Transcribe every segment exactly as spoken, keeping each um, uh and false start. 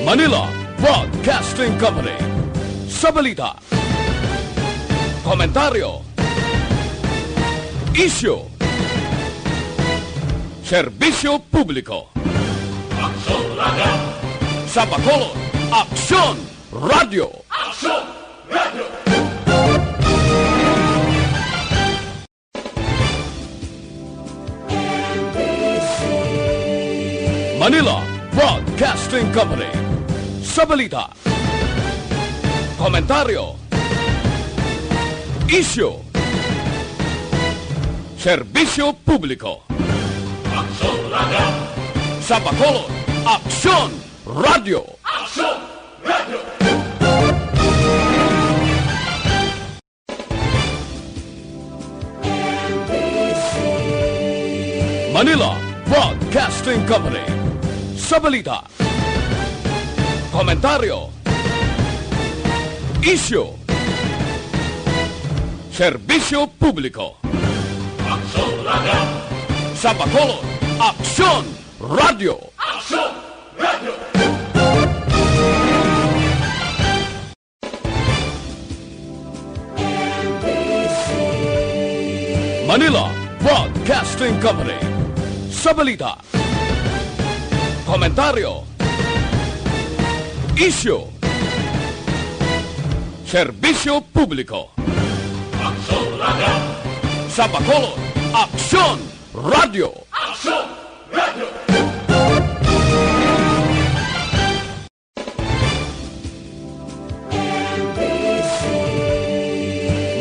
Manila Broadcasting Company. Sa balita, komentaryo, isyu, serbisyo publiko. Aksyon Radio. Sa Bacolod, Aksyon Radio. Aksyon Radio. Manila Broadcasting Company. Sa balita, komentaryo, isyu, serbisyo publiko. Aksyon Radio. Sa Bacolod, Aksyon Radio. Aksyon Radio. Manila Broadcasting Company. Sa balita, komentaryo, isyu, serbisyo publiko. Aksyon Radio. Sa Bacolod, Aksyon Radio. Aksyon Radio. Manila Broadcasting Company. Sa balita, komentaryo, isyu, serbisyo publiko. Aksyon Radio. Sa Bacolod, Aksyon Radio. Aksyon Radio.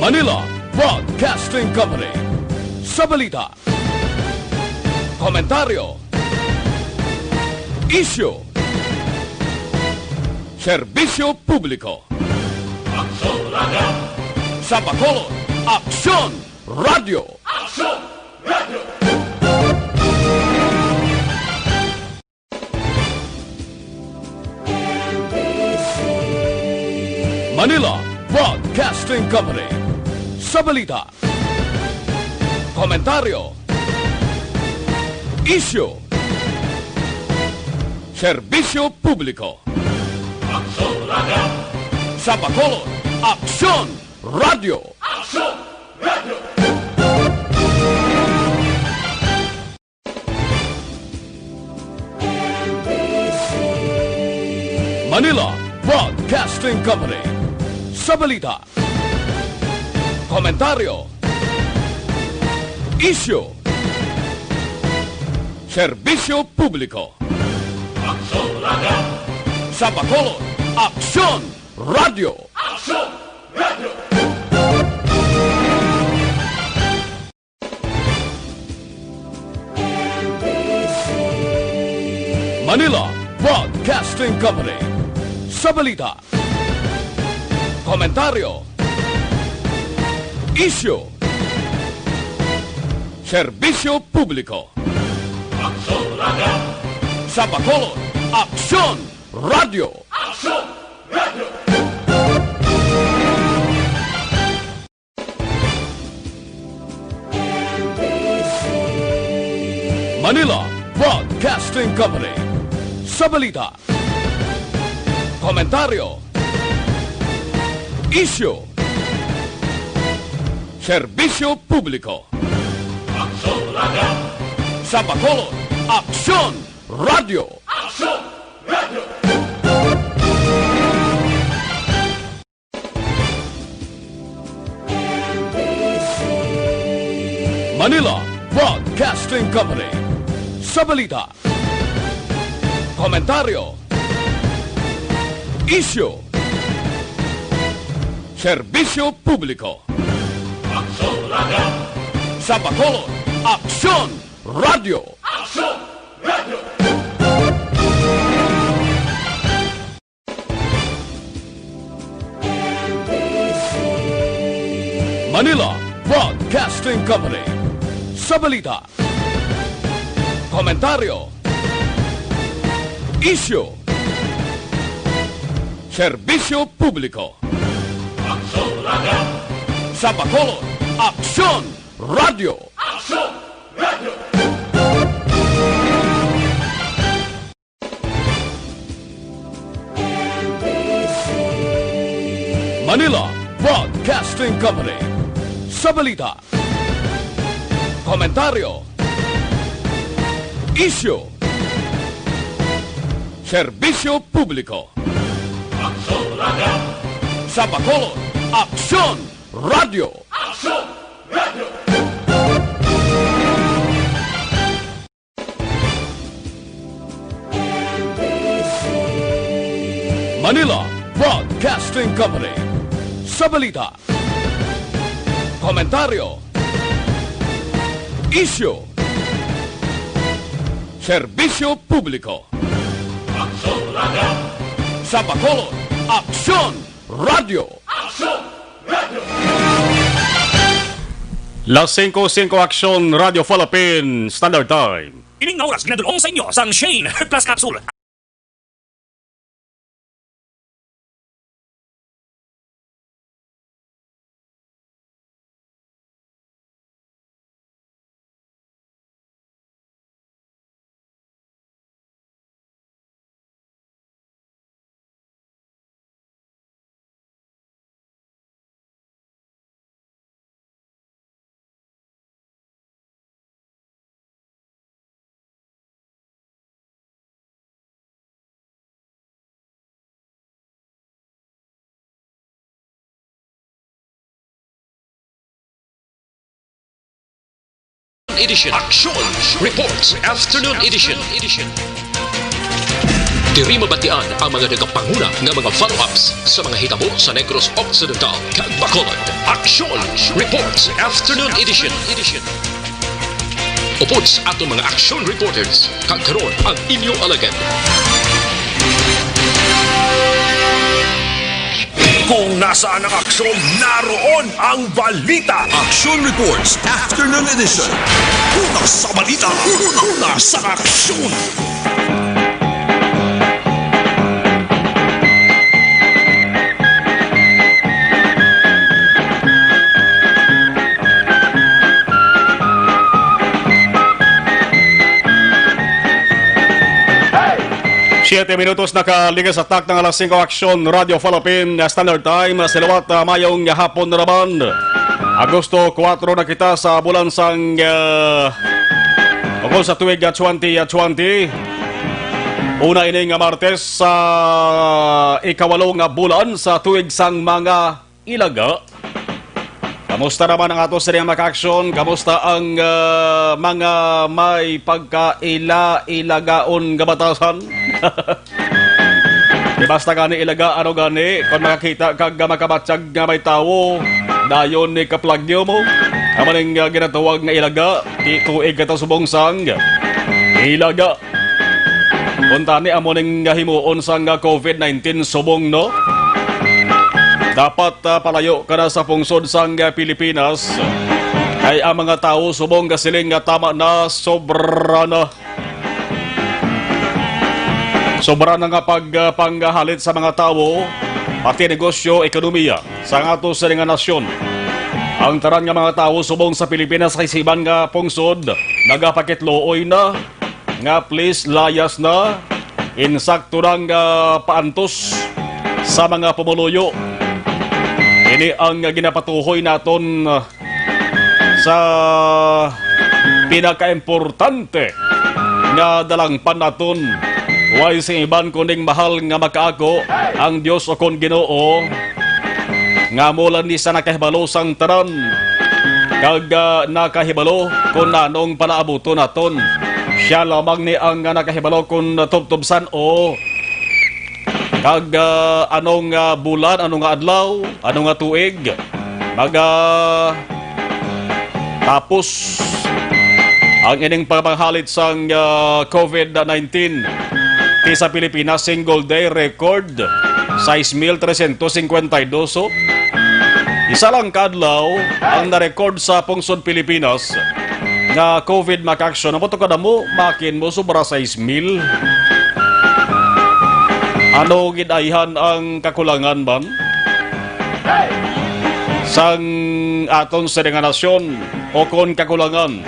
Manila Broadcasting Company. Sa balita, komentaryo, isyu, serbisyo publiko. Aksyon Radio. Sa Bacolod, Aksyon Radio. Aksyon Radio. Manila Broadcasting Company. Sa balita, komentaryo, isyu, serbisyo publiko. Aksyon Radio. Sa Bacolod, Aksyon Radio. Aksyon Radio. Manila Broadcasting Company. Sa balita, komentaryo, isyu, serbisyo publiko. Aksyon Radio. Sa Bacolod, Aksyon Radio. Aksyon Radio. Manila Broadcasting Company. Sa balita, komentaryo, isyu, serbisyo publiko. Aksyon Radio. Sa Bacolod, Aksyon Radio. Aksyon Radio. Manila Broadcasting Company. Sa balita, komentaryo, isyu, serbisyo publiko. Aksyon Radio. Sa Bacolod, Aksyon Radio. Aksyon Radio. Manila Broadcasting Company. Sa balita, komentaryo, isyu, serbisyo publiko. Aksyon Radio. Sa Bacolod, Aksyon Radio. Aksyon Radio. Manila Broadcasting Company. Sa balita, komentaryo, isyu, serbisyo publiko. Aksyon Radio. Sa Bacolod, Aksyon Radio. Aksyon Radio. Manila Broadcasting Company. Sa balita, komentaryo, isyu, serbisyo publiko. Aksyon Radio. Sa Bacolod, Aksyon Radio. Aksyon Radio. Manila Broadcasting Company. Sa balita, komentaryo, isyu, serbisyo publiko. Aksyon Radio. Sa Bacolod, Aksyon Radio. Aksyon Radio. Las singko singko, Aksyon Radio Philippine Standard Time. Ining nga oras ginadul-ong sa inyo sang Shane Plus Capsule. Edition. Aksyon Reports Afternoon Edition. Diri mabatian ang mga nagapanguna nga mga follow-ups sa mga hitabo sa Negros Occidental kag Bacolod. Aksyon Reports Afternoon Edition. Upod sa aton mga aksyon reporters, kag karon ang inyo alagad. Kung nasaan ang aksyon, naroon ang balita. Action Reports Afternoon Edition. Una sa balita, una sa aksyon. Siyete minutos nakaligas sa takna nga alas singko, Aksyon Radio Philippine Standard Time. Sa liwat, ah, mayong hapon na naman. Agosto kuwatro na kita sa bulan sang, ah, ukon sa tuig, ah, twenty twenty. Una ini nga Martes sa ikawalo nga bulan sa tuig sang mga Ilaga. Kamusta naman ang ato sini nga mga ka-aksyon? Kamusta ang, ah, mga may pagkaila-ilagaon nga batasan? Di basta gani ilaga, ano gani, kung makakita kag makabatyag nga may tawo, dayon ni kaplagyo mo. Amo ning, ah, ginatawag nga ilaga, ti tuig ka ta subong sang ilaga. Kuntani amo ning himuon sang COVID nineteen subong, no? Dapat, ah, palayo ka na sa pungsod sang, ah, Pilipinas. Kay ang mga tawo subong gasiling nga tama na, sobra na. Sobra na nga pag, ah, panghalit sa mga tawo, pati negosyo, ekonomiya sa ato sini nga nasyon. Ang tanan nga mga tawo subong sa Pilipinas kay sa iban nga pungsod nagapakitluoy na nga please layas na. Insakto lang nga paantos sa mga pumuluyo. Ini ang ginapatuhoy naton sa pinakaimportante nga dalangpan naton. Way sing iban kuning mahal nga makaako ang Dios ukon Ginoo. Nga amo lang ni sa nakahibalo sang tanan, kag, ah, nakahibalo kon anong palaabuton naton. Sia lamang ni ang, ah, nakahibalo kon tubtob san-o, kag, ah, ano nga bulan, ano nga adlaw, ano nga tuig, maga tapos ang ining pamanghalit sang, ah, COVID nineteen. Ti sa Pilipinas, single day record, sais mil tresyentos singkwenta y dos. Isa lang ka adlaw ang na-record sa pungsod Pilipinas nga COVID, mga ka-aksyon. Amo to kadamo, makin mo, sobra sais mil. Ano gid ayhan ang kakulangan man sang aton sini nga nasyon, o kon kakulangan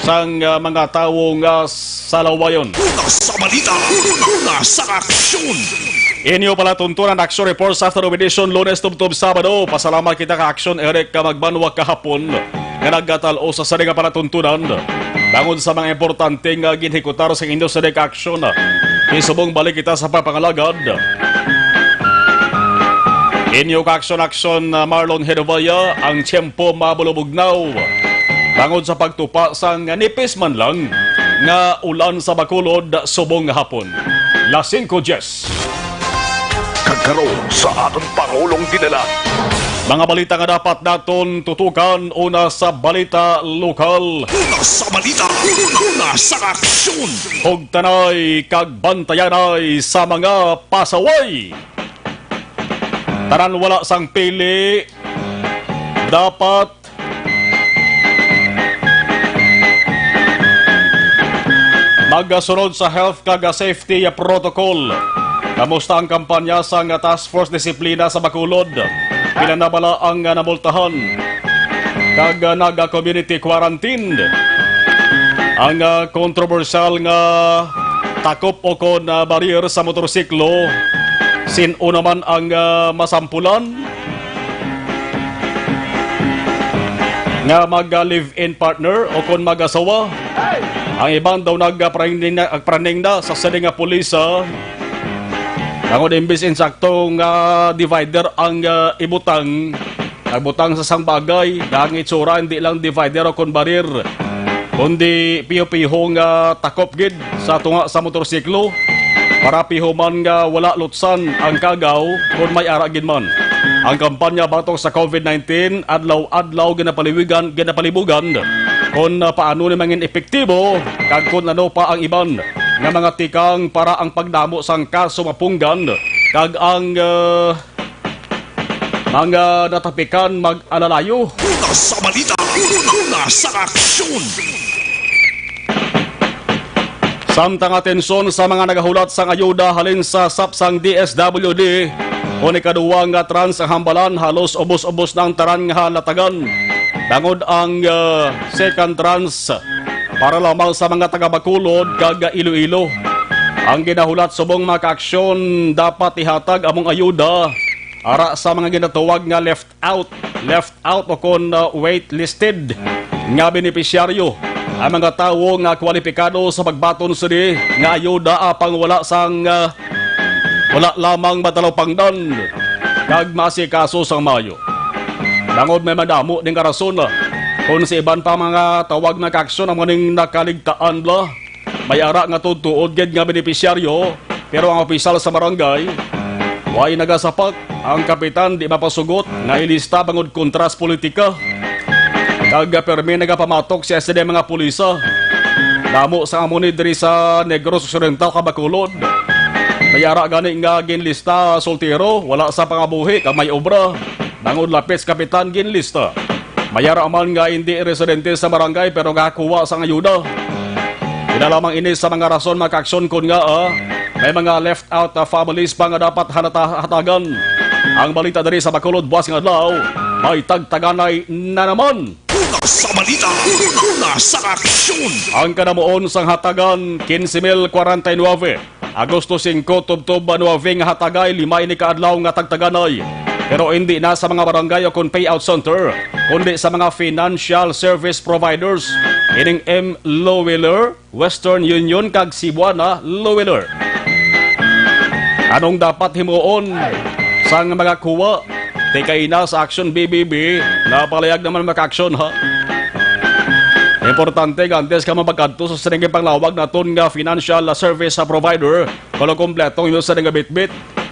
sang, ah, mga tawo nga salawayon? Una sa balita, una, una sa aksyon. Inyo palatuntunan, Action Reports after Edition, Lunes tubtob Sabado. Pasalamat kita ka Action Eric ka magbanwa kahapon nga nagatal-o sa sari nga palatuntunan. Bangod sa mga importante nga ginhikutar sa inyo sa Direct Action, isubong balik kita sa papangalagad. Inyo ka Action Action, uh, Marlon Hedovaya, ang tiyempo mabulubugnaw bangod sa pagtupa sang nipis man lang nga ulan sa Bacolod subong nga hapon. Las singko diyes. Kag karon sa aton Pangulong Dinala. Mga balita nga dapat naton tutukan, una sa balita lokal. Una sa balita, una sa aksyon. Hugtanay kag bantayanay sa mga pasaway. Tanan wala sang pili, dapat magasunod sa health kag safety protocol. Kamusta ang kampanya sang Task Force Disiplina sa Bacolod? Pila na bala ang namultahan kag naga-community quarantine? Ang, ah, kontrobersyal nga takop o kon, ah, barrier sa motorsiklo, sin-o naman ang, ah, masampulan? Nga mag-live-in partner o kon mag-asawa. Ang iban daw nagpraning na, praning na sa sini nga pulis, ah. Tangod imbis insakto nga divider ang, ah, ibutang, nagbutang sa sang bagay nga ang itsura hindi lang divider o kon barir, kundi piho-piho nga takop gid sa tunga sa motorsiklo para piho man nga wala lutsan ang kagaw kon may ara gid man. Ang kampanya batok sa COVID nineteen adlaw-adlaw ginapaliwigan, ginapalibugan kon paano ni mangin epektibo kag kon ano pa ang iban nga mga tikang para ang pagdamo sang kaso mapunggan kag ang, ah, mga natapikan mag-alalayo. Una sa balita, una sa aksyon. Samtang atensyon sa mga nagahulat sang ayuda halin sa sap sang D S W D, kon ikaduwa nga trans ang hambalan, halos ubos-ubos na ang tanan nga halatagan. Tangod ang, ah, second trans para lamang sa mga taga Bacolod kag Iloilo. Ang ginahulat subong mga kaaksyon, dapat ihatag among ayuda ara sa mga ginatawag nga left out, left out o kon, uh, waitlisted nga benepisyaryo, ang mga tawo nga kwalipikado sa pagbaton sini nga ayuda apang wala sang, uh, wala lamang matalupangdan kag maasikaso sang maayo. Tangod may madamo ning karason, uh, kon sa iban pa mga tawag nga kaaksyon ang maning nakaligtaan la. May ara nga tuod-tuod gid nga benepisyaryo, pero ang opisyal sa barangay way nagasapak. Ang kapitan di mapasugot nga ilista bangod kontra sa politika. Kag permi nagapamatok sa S D mga pulisa. Damo sa amo ni diri sa Negros Occidental kag Bacolod. May ara gani nga ginlista soltero, wala sa pangabuhi kag may obra. Bangod lapit sa kapitan ginlista. May ara man nga indi residente sa barangay pero gakuha sang ayuda. Pila lamang ini sa mga rason mga kaaksyon kon ngaa, ah, may mga left out, ah, families pa nga dapat halata-, hatagan. Ang balita diri sa Bacolod buwas nga adlaw, may tagtaganay na naman. Una sa balita, una sa aksyon. Ang kanamuon sang hatagan, quince mil cuarenta y nueve. Agosto singko, tubtob nuwebe nga hatagay, lima ini ka adlaw nga tagtaganay. Pero indi na sa mga barangay o kon payout center, kundi sa mga financial service providers, ining M Lowiller, Western Union, kag Cebuana Lowiller. Anong dapat himuon sang mga kuwa? Tikay na sa Action B B B, napalayag naman mga aksyon, ha? Importante nga antes ka mapagkadto sa sining panglawag naton nga financial service provider, kulo kompleto ang iyo sa nga bitbit,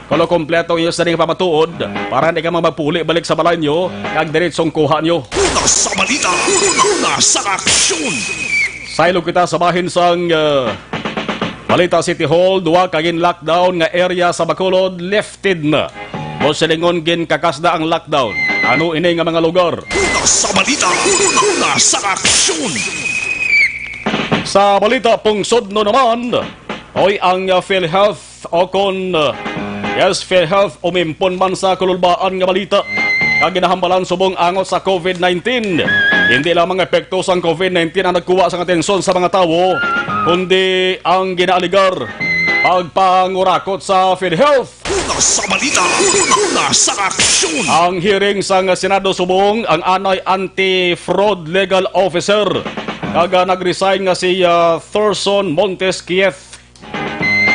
kulo kompleto ang iyo sa nga pamatuod, para hindi ka magpuli balik sa balay niyo, kag diretsong kuha niyo. Una sa balita, una sa aksyon. Saylo kita sa bahin sang, uh, balita. City Hall, duha ka gin-lockdown nga area sa Bacolod lifted na. Mo silingon, ginkakas na ang lockdown. Ano ini nga mga lugar? Una sa balita, una sa aksyon. Sa balita pungsod no naman, oy ang, uh, PhilHealth o kon, uh, yes, PhilHealth umimpon man sa kululbaan nga balita nga ginahambalan subong angot sa COVID nineteen. Hindi lamang epekto sang COVID nineteen ang nagkuha sang atensyon sa mga tawo, kundi ang ginaaligar pagpangurakot sa Sa balita, una sa aksyon. Ang hearing sang Senado subong ang anay anti-fraud legal officer kag, ah, nag-resign nga si, ah, Thorson Montes Kieth.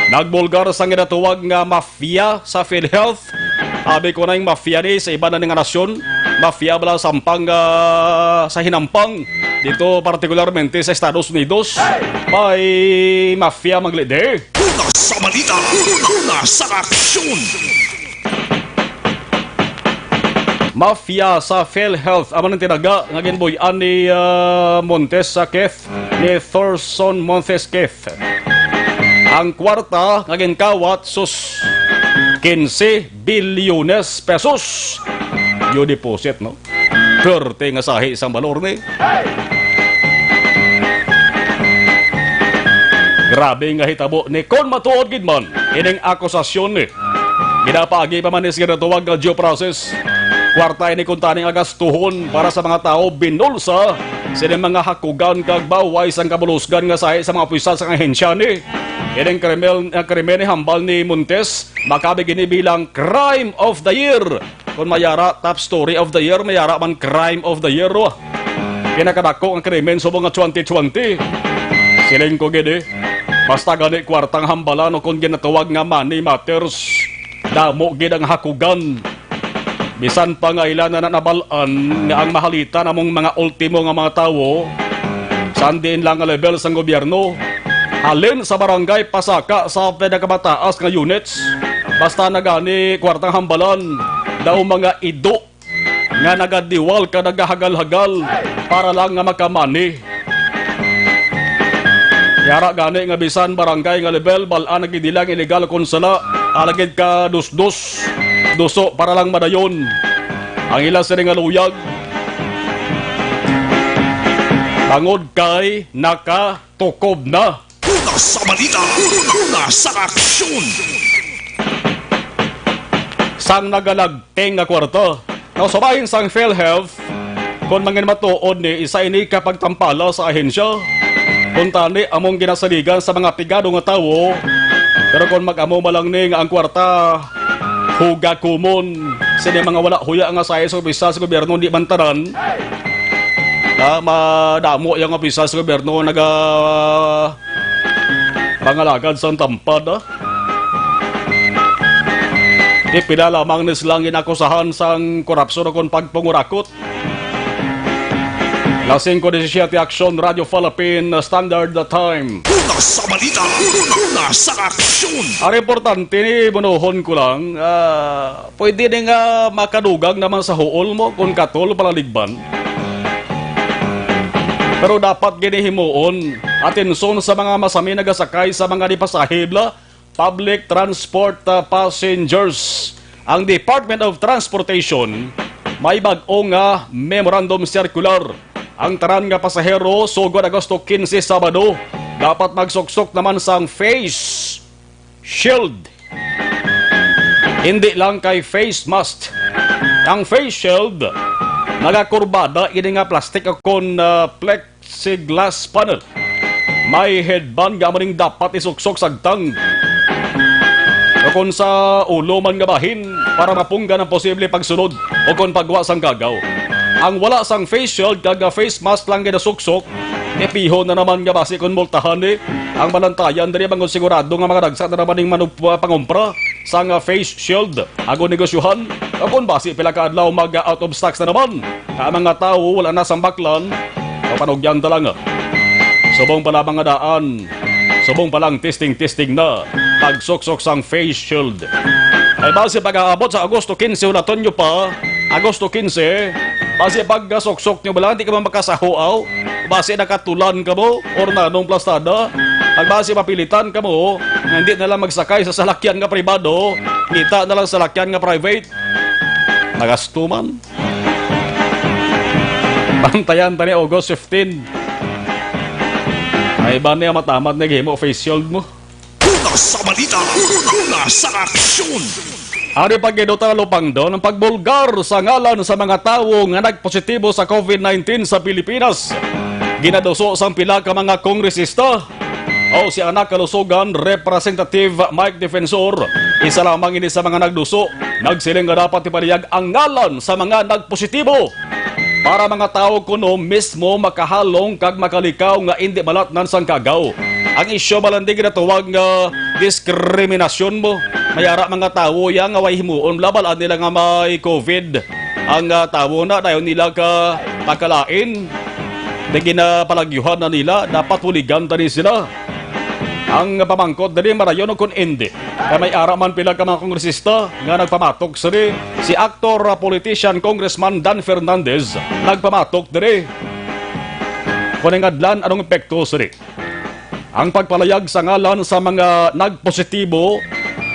Nagbulgar sang ginatawag nga mafia sa PhilHealth. Abi ko na yung mafia ni sa iba na nga nasyon. Mafia bala sampang, ah, sa hinampang dito, partikularmente sa Estados Unidos. May mafia maglide. Una sa balita, una sa aksyon. Mafia sa PhilHealth, amo ang tinaga nga ginbuy-an ni, ah, Montes sa Keth, ni Thorson Montes Keth. Ang kwarta nga ginkawat, sus, quince bilyones pesos. Yo deposit, no? Perte nga sahi sang balor ni. Grabe nga hitabo ni, kon matuod gid man ining akusasyon ni. Ginapaagi pa man ni sa ginatawag nga due process. Kwarta ini kuntani nga gastuhon para sa mga tawo binulsa sini mga hakugan kag baway sang kabulusgan nga sahi sa mga opisyal sang ahensya ni. Ining krimen, ang krimen ni hambal ni Montes, makabig ini bilang Crime of the Year. Kung mayara top story of the year, mayara man crime of the year, oh. Pinakadako nga krimen subong nga twenty twenty. Siling ko gid, eh. Basta gani kwartang hambalan o kung ginatawag nga money matters, damo gid ang hakugan. Bisan pa nga ila na nabal-an nga ang mahalita namong mga ultimo nga mga tawo, sa diin lang nga level sang gobyerno, halin sa barangay pasaka sa pinakamataas nga units, basta na gani kwartang hambalan, daw mga ido nga nagadiwal ka nagahagal-hagal para lang nga makamani. Yara gani nga bisan barangay nga level, bal-an nagdilang illegal kon sala, alagid ka dusdos, duso para lang madayon ang ila sini nga luyag. Tangod kay nakatukob na. Una sa balita, una sa aksyon. Sang nagalagting nga kwarta. Now, sa bahin sang PhilHealth, kung mangin matuod ni, isa ini ka pagtampala sa ahensya. Kung tani among ginasaligan sa mga pigado nga tawo, pero kung mag-amo man lang ni nga ang kwarta, huga kumon, sini mga wala huya nga sahi sa opisal sa gobyerno, di man tanan, ah, madamo yung opisal sa gobyerno naga pangalagad sang tampad, ah. Di pila lamang ni silang ginakusahan sang korupsyon o kon pagpangurakot. Las singko disisiete, Aksyon Radio Philippine Standard Time. Una sa balita, una sa aksyon. Ang importante ni bunuhon ko lang, ah, pwede ni nga makadugang naman sa huol mo kung katol palaligban. Pero dapat gini himuon, atenson sa mga masami nagasakay sa mga di pasahib la, public transport, ah, passengers. Ang Department of Transportation may bag-o nga memorandum circular. Ang tanan nga pasahero sugod Agosto quince, Sabado, dapat magsuksok naman sang face shield. Hindi lang kay face mask. Ang face shield, nagakurbada ini nga plastic o kon, ah, plexiglass panel. May headband nga amo ning dapat isuksok sagtang o kon sa ulo man nga bahin para mapunggan ang posible pagsulod o kon pagwa sang gagaw. Ang wala sang face shield kag, ah, face mask lang ginasuksok, ipihon na naman nga basi kon multahan ni ang balantayan diri, bangod sigurado nga makadagsa na naman ning manug-, pangumpra sang, ah, face shield, ago negosyohan, o kon basi pila ka adlaw mag, ah, out of stocks na naman. Ang mga tawo wala na sang baklan, papanugyan ta lang. Subong pa lamang nga daan, subong pa lang testing-testing na pagsuksok sang face shield. Ay basi pag-aabot sa Agosto quince, wala tonyo pa, Agosto quince, basi pag suksok nyo bala, hindi ka man makasahuaw, basi nakatulan ka mo, or nanong plastada, pag basi mapilitan ka mo, nga hindi na lang magsakay sa salakyan nga pribado, kita na lang salakyan nga private, magastuman. Bantayan ta ni August fifteen. Ay ba niya matamat na gihimo face shield mo? Una sa balita, una sa aksyon. Ari paggiduta lupang doon ang pagbulgar sa ngalan sa mga tawo nga nagpositibo sa covid nineteen sa Pilipinas. Ginaduso sang pila ka mga kongresista o si Anak Kalusugan Representative Mike Defensor Isa lamang ini sa mga nagduso, nagsiling nga dapat ipalihag ang ngalan sa mga nagpositibo para mga tawo kuno mismo makahalong kag makalikaw nga indi malatnan sang kagaw. Ang isyu, Malandi, ginatawag nga diskriminasyon mo. May ara mga tawo ya nga way himuon, labal nila nga may covid ang, ah, tawo na dayon nila ka pagkalain. Di ginapalagyuhan na nila, dapat huligan tani sila. Ang pamangkot diri, marayon o kon indi. Kay may ara man pila ka mga kongresista nga nagpamatok sini. Si actor, ah, politician, Congressman Dan Fernandez, nagpamatok diri. Kung ingadlan, anong epekto sini? Ang pagpalayag sa ngalan sa mga nagpositibo,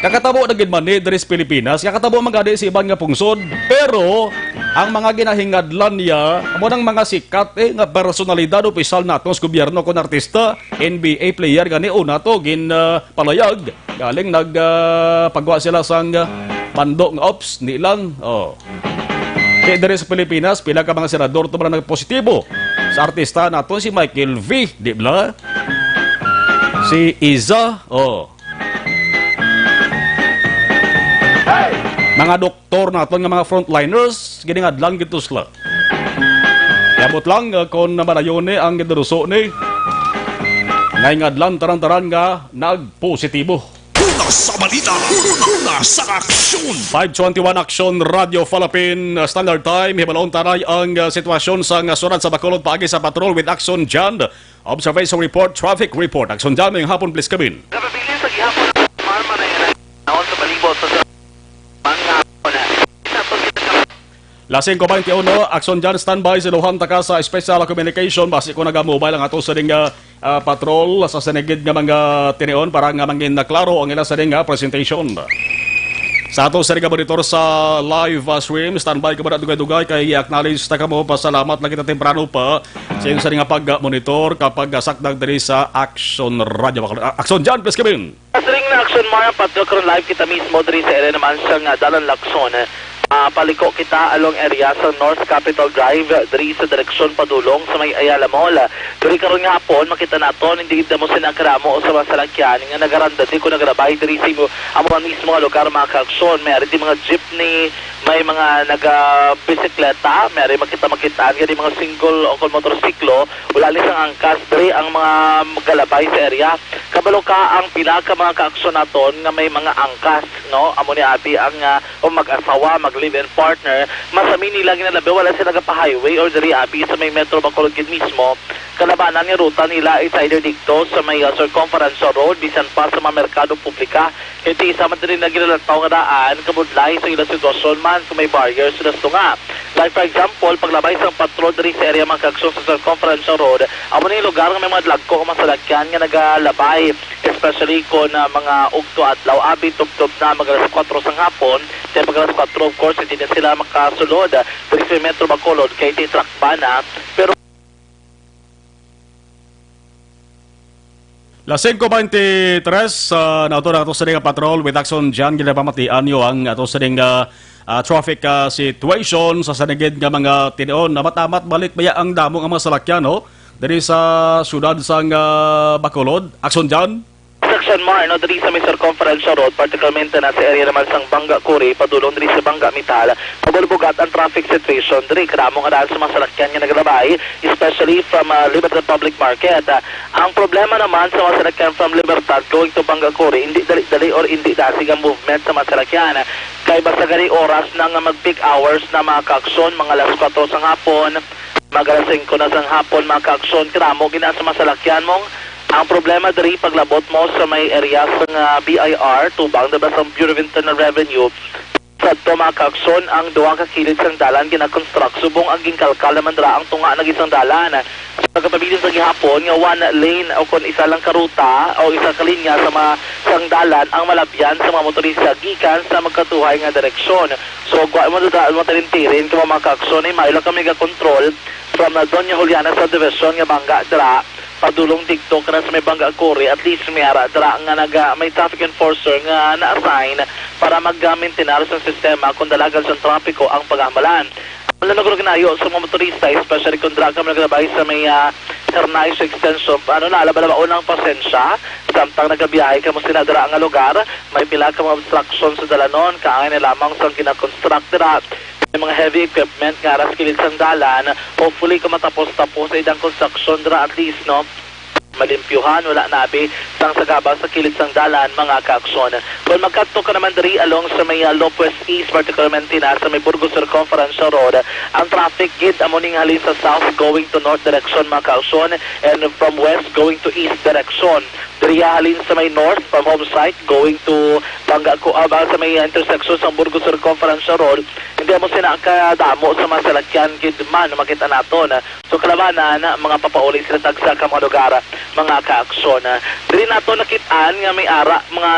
kakatabo na gid man ni diri sa Pilipinas, kakatabo man gani sa iban nga pungsod, pero ang mga ginahingadlan niya amo nang mga sikat, eh, nga personalidad, opisyal naton sa gobyerno, kon artista, N B A player gani, una to gin, ah, palayag, galing nag, ah, pagwa sila sang, ah, pando nga ops, ni lang. Oh. Kay diri sa Pilipinas, pila ka mga senador to man ang nagpositibo sa artista naton, si Michael V, di ba? Si Iza, oh. Mga doktor naton nga mga frontliners, giningadlan gid to sila. Yabot lang, uh, kung namalayo ni ang giduruso ni, nga ingadlan taran-taran nga nagpositibo. Una sa balita, una sa aksyon. Five twenty-one Action Radio Philippine, uh, Standard Time. Hibalaon ta na ang, uh, sitwasyon sa, uh, syudad sa Bacolod paagi sa patrol with Action Jan. Observation report, traffic report. Action Jan, mayong hapon, please come in. Kapabilin sa gihapon ang Marmara, naon sa palibot sa mga Las cinco veintiuno, Action Jan, standby sa iluhan ta ka sa special communication. Basi ko naga-mobile ang ato sa ding, ah, ah, patrol sa sinigid nga mga tinion para nga mangin na klaro ang ila sa ding, ah, presentation. Sa ato sa ding, ah, monitor sa live, ah, stream, standby ka ba na dugay-dugay kay i-acknowledge ta kamo. Pasalamat lang kita temprano pa sa inyo sa ding, ah, pag-monitor kapag, ah, sakdag diri sa Action Radio. Ah, Action Jan, please come in. Sa ring na Action Mar, ang patrol karon live kita mismo diri sa area naman sang, ah, Dalan Lacson. Ah, paliko kita along area sa North Capitol Drive, diri sa direksyon padulong sa may Ayala Mall. Diri karon nga hapon, makita naton, hindi gid mo sina karamo sa mga salakyan nga nagaranda di ko nagarabay diri sa imo, amo man mismo nga lugar, mga kaaksyon. May ari di mga jeepney, may mga naga-bisikleta, may ari makita makitaan nga di mga single o kon motorsiklo, wala ni sang angkas diri ang mga galabay sa area. Kabalo ka ang pila ka mga kaaksyon naton nga may mga angkas, no? Amo ni abi ang, ah, o mag-asawa, mag-live-in partner, masami nila ginalabi, wala sila nagapa-highway or diri abi sa may Metro Bacolod gid mismo. Kalabanan nga ruta nila is either didto sa may, ah, Circumferential Road, bisan pa sa mga merkado publika. Kay ti isa man diri na ginalataw nga daan, kabudlay sa ila sitwasyon man kung may barrier sila sa tunga. Like for example, paglabay sang patrol diri sa area, mga kaaksyon, sa Circumferential Road, amo ni lugar nga may mga dagko nga mga salakyan nga nagalabay, especially kon, ah, mga ugto adlaw, abi tubtob na mag alas kuwatro sang hapon. Kay pag alas kuwatro, of course, hindi na sila makasulod, ah, diri sa Metro Bacolod kay ti truck ban na. Pero Las cinco veintitrés, ah, na ato na ato sa nga patrol with Action Jan, ginapamatian nyo ang ato sa nga, ah, traffic, ah, situation sa sinigid nga mga tinion. Amat-amat balik baya ang damo nga mga salakyan, no? Diri sa syudad sang, ah, Bacolod. Action Jan? Section Mar, no, diri sa may Circumferential Road, particularmente na sa area naman sang Banga Quarry, padulong diri sa Banga Metal, pabulbugat ang traffic situation diri. Kadamo nga daan sa mga salakyan nga nagalabay, especially from, ah, Libertad Public Market. Ah, ang problema naman sa mga salakyan from Libertad going to Banga Quarry, hindi dali-dali or hindi dasig ang movement sa mga salakyan. Kay basta gani oras na nga mag-peak hours na, mga kaaksyon, mga alas kuwatro sang hapon, mag alas singko na sang hapon, mga kaaksyon, kadamo gid na sa mga salakyan mo. Ang problema diri, paglabot mo sa may area sang, ah, B I R, tubang diba sa Bureau of Internal Revenue, sadto, mga kaaksyon, ang duha ka kilid sang dalan gina-construct, subong ang ginkalkal naman dira ang tunga na gid sang dalan. Sa pagkapabilin sa gihapon nga one lane o kon isa lang ka ruta o isa ka linya sa mga, sang dalan ang malabyan sa mga motorista gikan sa magkatuhay nga direksyon. So, gwa mo da mo tirin-tirin kamo, mga kaaksyon, eh, maayo lang kami ga-control from, ah, Doña Juliana Subdivision nga bangga dira padulong didto kana sa may Banga Quarry. At least may ara dira nga naga, may traffic enforcer nga na-assign para mag-, ah, maintain sa sistema kung dalagan sa trapiko ang pag-ahmalan. Ang nagorganayo sa mga motorista, especially kung dira ka naglabay sa may, ah, Hernaio Extension, ano na, alaba-laba unang pasensya. Samtang nagabiyahe kamo sina dira nga lugar, may pila ka mga obstruction sa dalanon, kaangay na lamang sang ginakonstruct dira. May mga heavy equipment nga ara sa kilid sang dalan. Hopefully, kung matapos-tapos sa idang construction dira, at least, no, malimpyuhan, wala na abi sang sagaba sa kilid sang dalan, mga kaaksyon. Kung magkadto ka naman diri along sa may, ah, Lopez East, particularmente na sa may Burgos Circumferential Road, ang traffic gid amo ning halin sa south going to north direction, mga kaaksyon, and from west going to east direction. Diri halin sa may north from home site going to Bangga ko, ah, sa may intersection sa Burgos Circumferential Road, hindi mo sina kadamo sa mga salakyan gid man makita naton. So, kalabanan, mga papauli sila tagsa ka mga lugar, mga kaaksyon. Diri nato nakit-an nga may ara, mga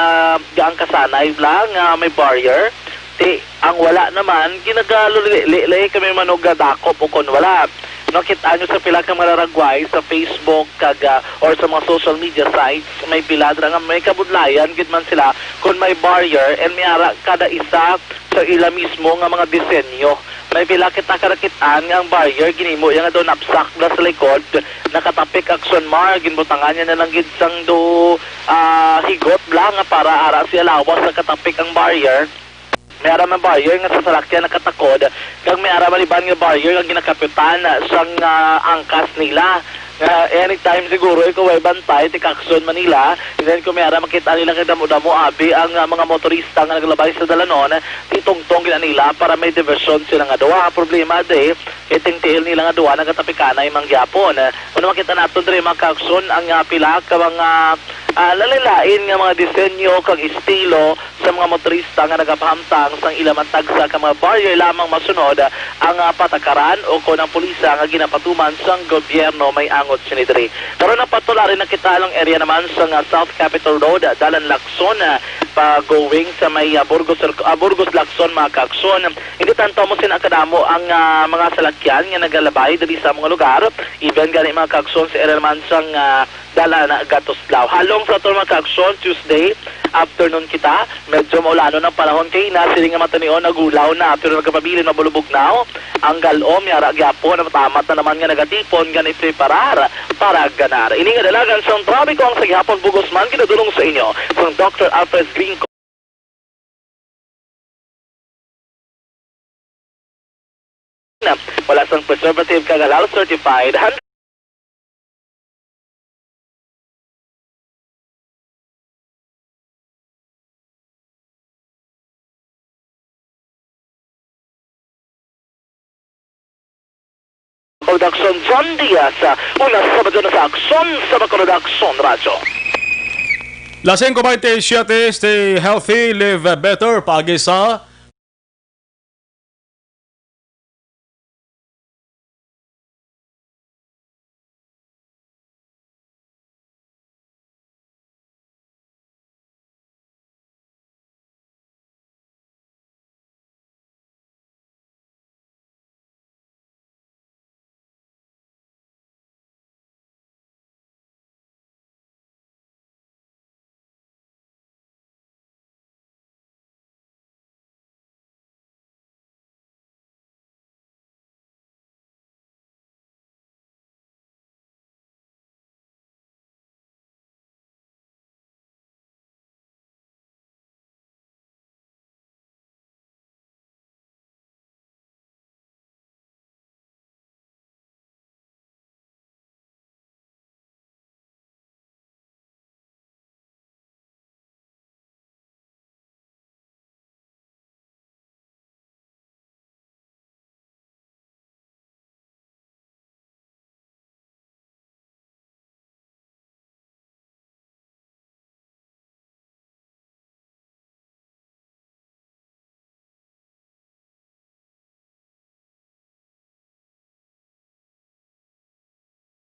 gaang kasanay lang nga may barrier. Ti, ang wala naman, ginagalulili-lili kami manugadakop o kon wala. Nakit-an nyo sa pila ka mga raragway sa Facebook kag, ah, or sa mga social media sites, may pila dira nga may kabudlayan gid man sila kung may barrier and may ara kada isa sa ila mismo nga mga disenyo. May pila kita karakit-an nga ang barrier ginimo iya nga daw napsak bla sa likod, nakatapik action mark, ginbutangan niya na lang gid sang do, ah, higot bla nga para ara siya lawas nakatapik ang barrier. May ara man barrier nga sa salakyan nakatakod, kag may ara man iban nga barrier nga ginakapitan sang, ah, angkas nila. Nga anytime siguro ikaw ay bantay, tikakson man nila, and then kung may ara makita nila nga damo-damo abi ang, ah, mga motorista nga naglabay sa dalanon, titungtong gina nila para may diversyon sila nga duha. Ang problema, de, itingtiil nila nga duha nagatapikanay man gyapon. Kung makita naton diri, mga kakson, ang, ah, pila ka mga, ah, lalain-lain nga mga disenyo kag estilo sa mga motorista nga nagapahamtang sang ila matagsa ka mga barrier lamang masunod ang, ah, patakaran o kon ang pulisa nga ginapatuman sang gobyerno may angot sini diri. Karon, napatulari na kita along area naman sang, ah, South Capitol Road, ah, dalan Lacson, ah, pa going sa may, ah, Burgos, ah, Burgos Lacson, mga kakson. Hindi tanto mo sina kadamo ang, ah, mga salakyan nga nagalabay diri sa mga lugar. Even gani, mga kakson, sa area naman sang, ah, Dalan Gatuslao. Halong sa aton mga kaaksyon, Tuesday afternoon kita. Medyo maulanon ang panahon kay na siling nga matanion nagulaw na, pero nagapabilin mabulubog na ang galom. Yara gyapon, matamat na naman nga nagatipon nga nagpreparar para ganar. Ini nga dalagan sang trapiko ang sa gihapon bugos man ginadulong sa inyo sang Doctor Alfred Green. Wala sang preservative kag halal certified. Han- Production, John Diaz, una sa Sabado na sa Aksyon sa Bacolod Aksyon Radyo. Las singko baynte siyete, stay healthy, live better. Paagi sa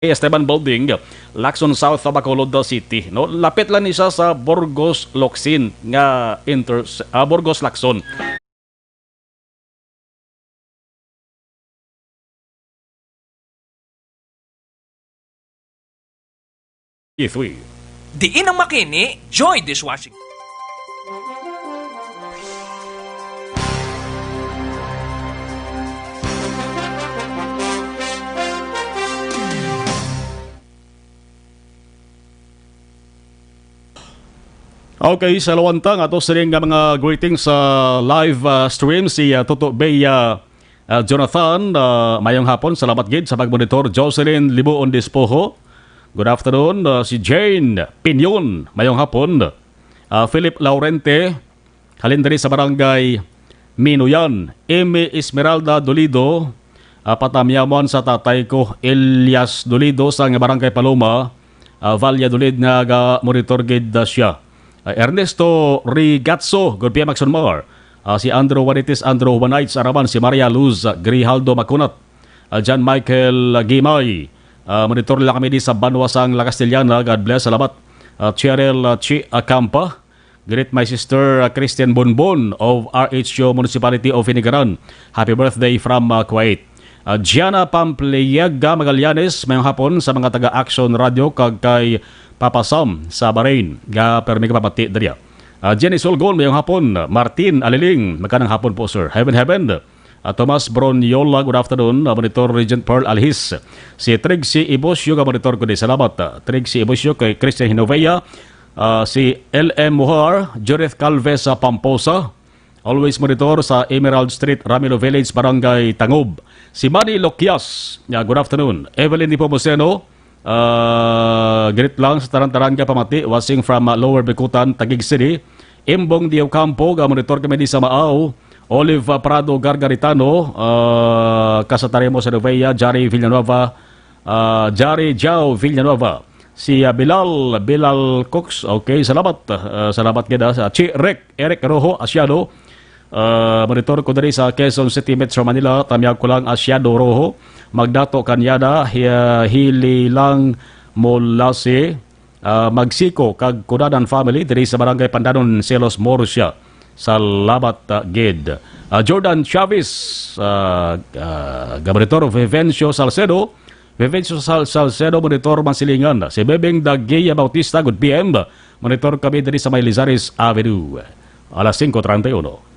Esteban Building, Lacson South, Bacolod City, no? Lapit lang ni siya sa Burgos Locsin nga inter-, ah, Burgos Lacson. Three. Diin ang makini, Joy Dishwashing. Okay, sa lawantang ato sining nga mga greetings sa live, ah, stream, si, ah, Toto Bea, ah, Jonathan, ah, mayong hapon, salamat gid sa pagmonitor. Jocelyn Libuon Despojo, good afternoon. Ah, si Jane Pinyon, mayong hapon. Ah, Philip Laurente, halin diri sa barangay Minuyan. Amy Esmeralda Dolido, ah, patamyaman sa tatay ko, Elias Dolido, sa nga barangay Paloma, ah, Valladolid, nga ga-monitor gid, ah, siya. Ah, Ernesto Rigatso, good P M Action Mar. Ah, si Andrew Juanitis, Andrew Juanites Araman, si Maria Luz, ah, Grijaldo Macunat, ah, John Michael, ah, Gimay, ah, monitor nila kami di sa banwa sang La Castellana. God bless, salamat. Ah, Cheryl, ah, Chi Acampa, greet my sister, ah, Christian Bonbon of R H U Municipality of Hinigaran. Happy birthday from, ah, Kuwait. Ah, Gianna Pampliega Magallanes, mayong hapon sa mga taga Action Radio kag kay Papa Sam sa Bahrain. Ga permi ka pamati diri. Ah, Jenny Sulgon, mayong hapon. Martin Aliling, magandang hapon po, sir. Heaven, heaven. Ah, Tomas Broniola, good afternoon. Ah, Monitor Regent Pearl Alhis. Si Trixie Ibosio, ka monitor ko di. Salamat. Ah, Trixie Ibosio, kay Christian Hinovea. Ah, si L M Muhar, Judith Calves sa Pamposa. Always monitor sa Emerald Street, Ramilo Village, Barangay Tangob. Si Manny Loquias, yeah, good afternoon. Evelyn Nepomuceno, ah, greet lang sa tanan-tanan nga pamati, watching from, ah, Lower Bicutan, Taguig City. Imbong Diocampo, ga monitor kami di sa Maaw. Olive, ah, Prado Gargaritano, ah, Casataremo sa Novea, Jari Villanueva, ah, Jari Jao Villanueva. Si, ah, Bilal, Bilal Cooks. Okay, salamat. Ah, salamat gid, ah, sa Chi Rick, Eric Rojo Asiano. Ah, monitor ko diri sa Quezon City, Metro Manila. Tamyag ko lang, Asiano Rojo. Magdato Kanyada, hi-, ah, Hili lang Molase. Ah, Magsiko kag Kudanan family diri sa Barangay Pandanon, Celos, Murcia. Salamat, ah, gid. Ah, Jordan Chavez, ah, ah, Gabaritor Vivencio Salcedo, Vivencio Sal-, Salcedo, Monitor Mansilingan. Si Bebeng Daguia Bautista, good P M. Monitor kami diri sa may Lizares Avenue. Alas singko treinta y uno.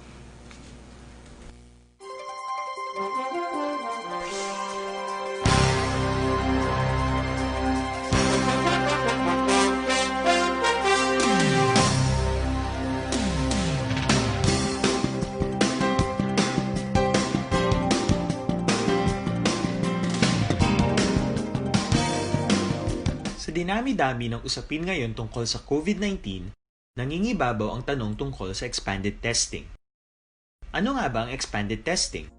Sa dinami-dami ng usapin ngayon tungkol sa COVID nineteen, nangingibabaw ang tanong tungkol sa expanded testing. Ano nga ba ang expanded testing?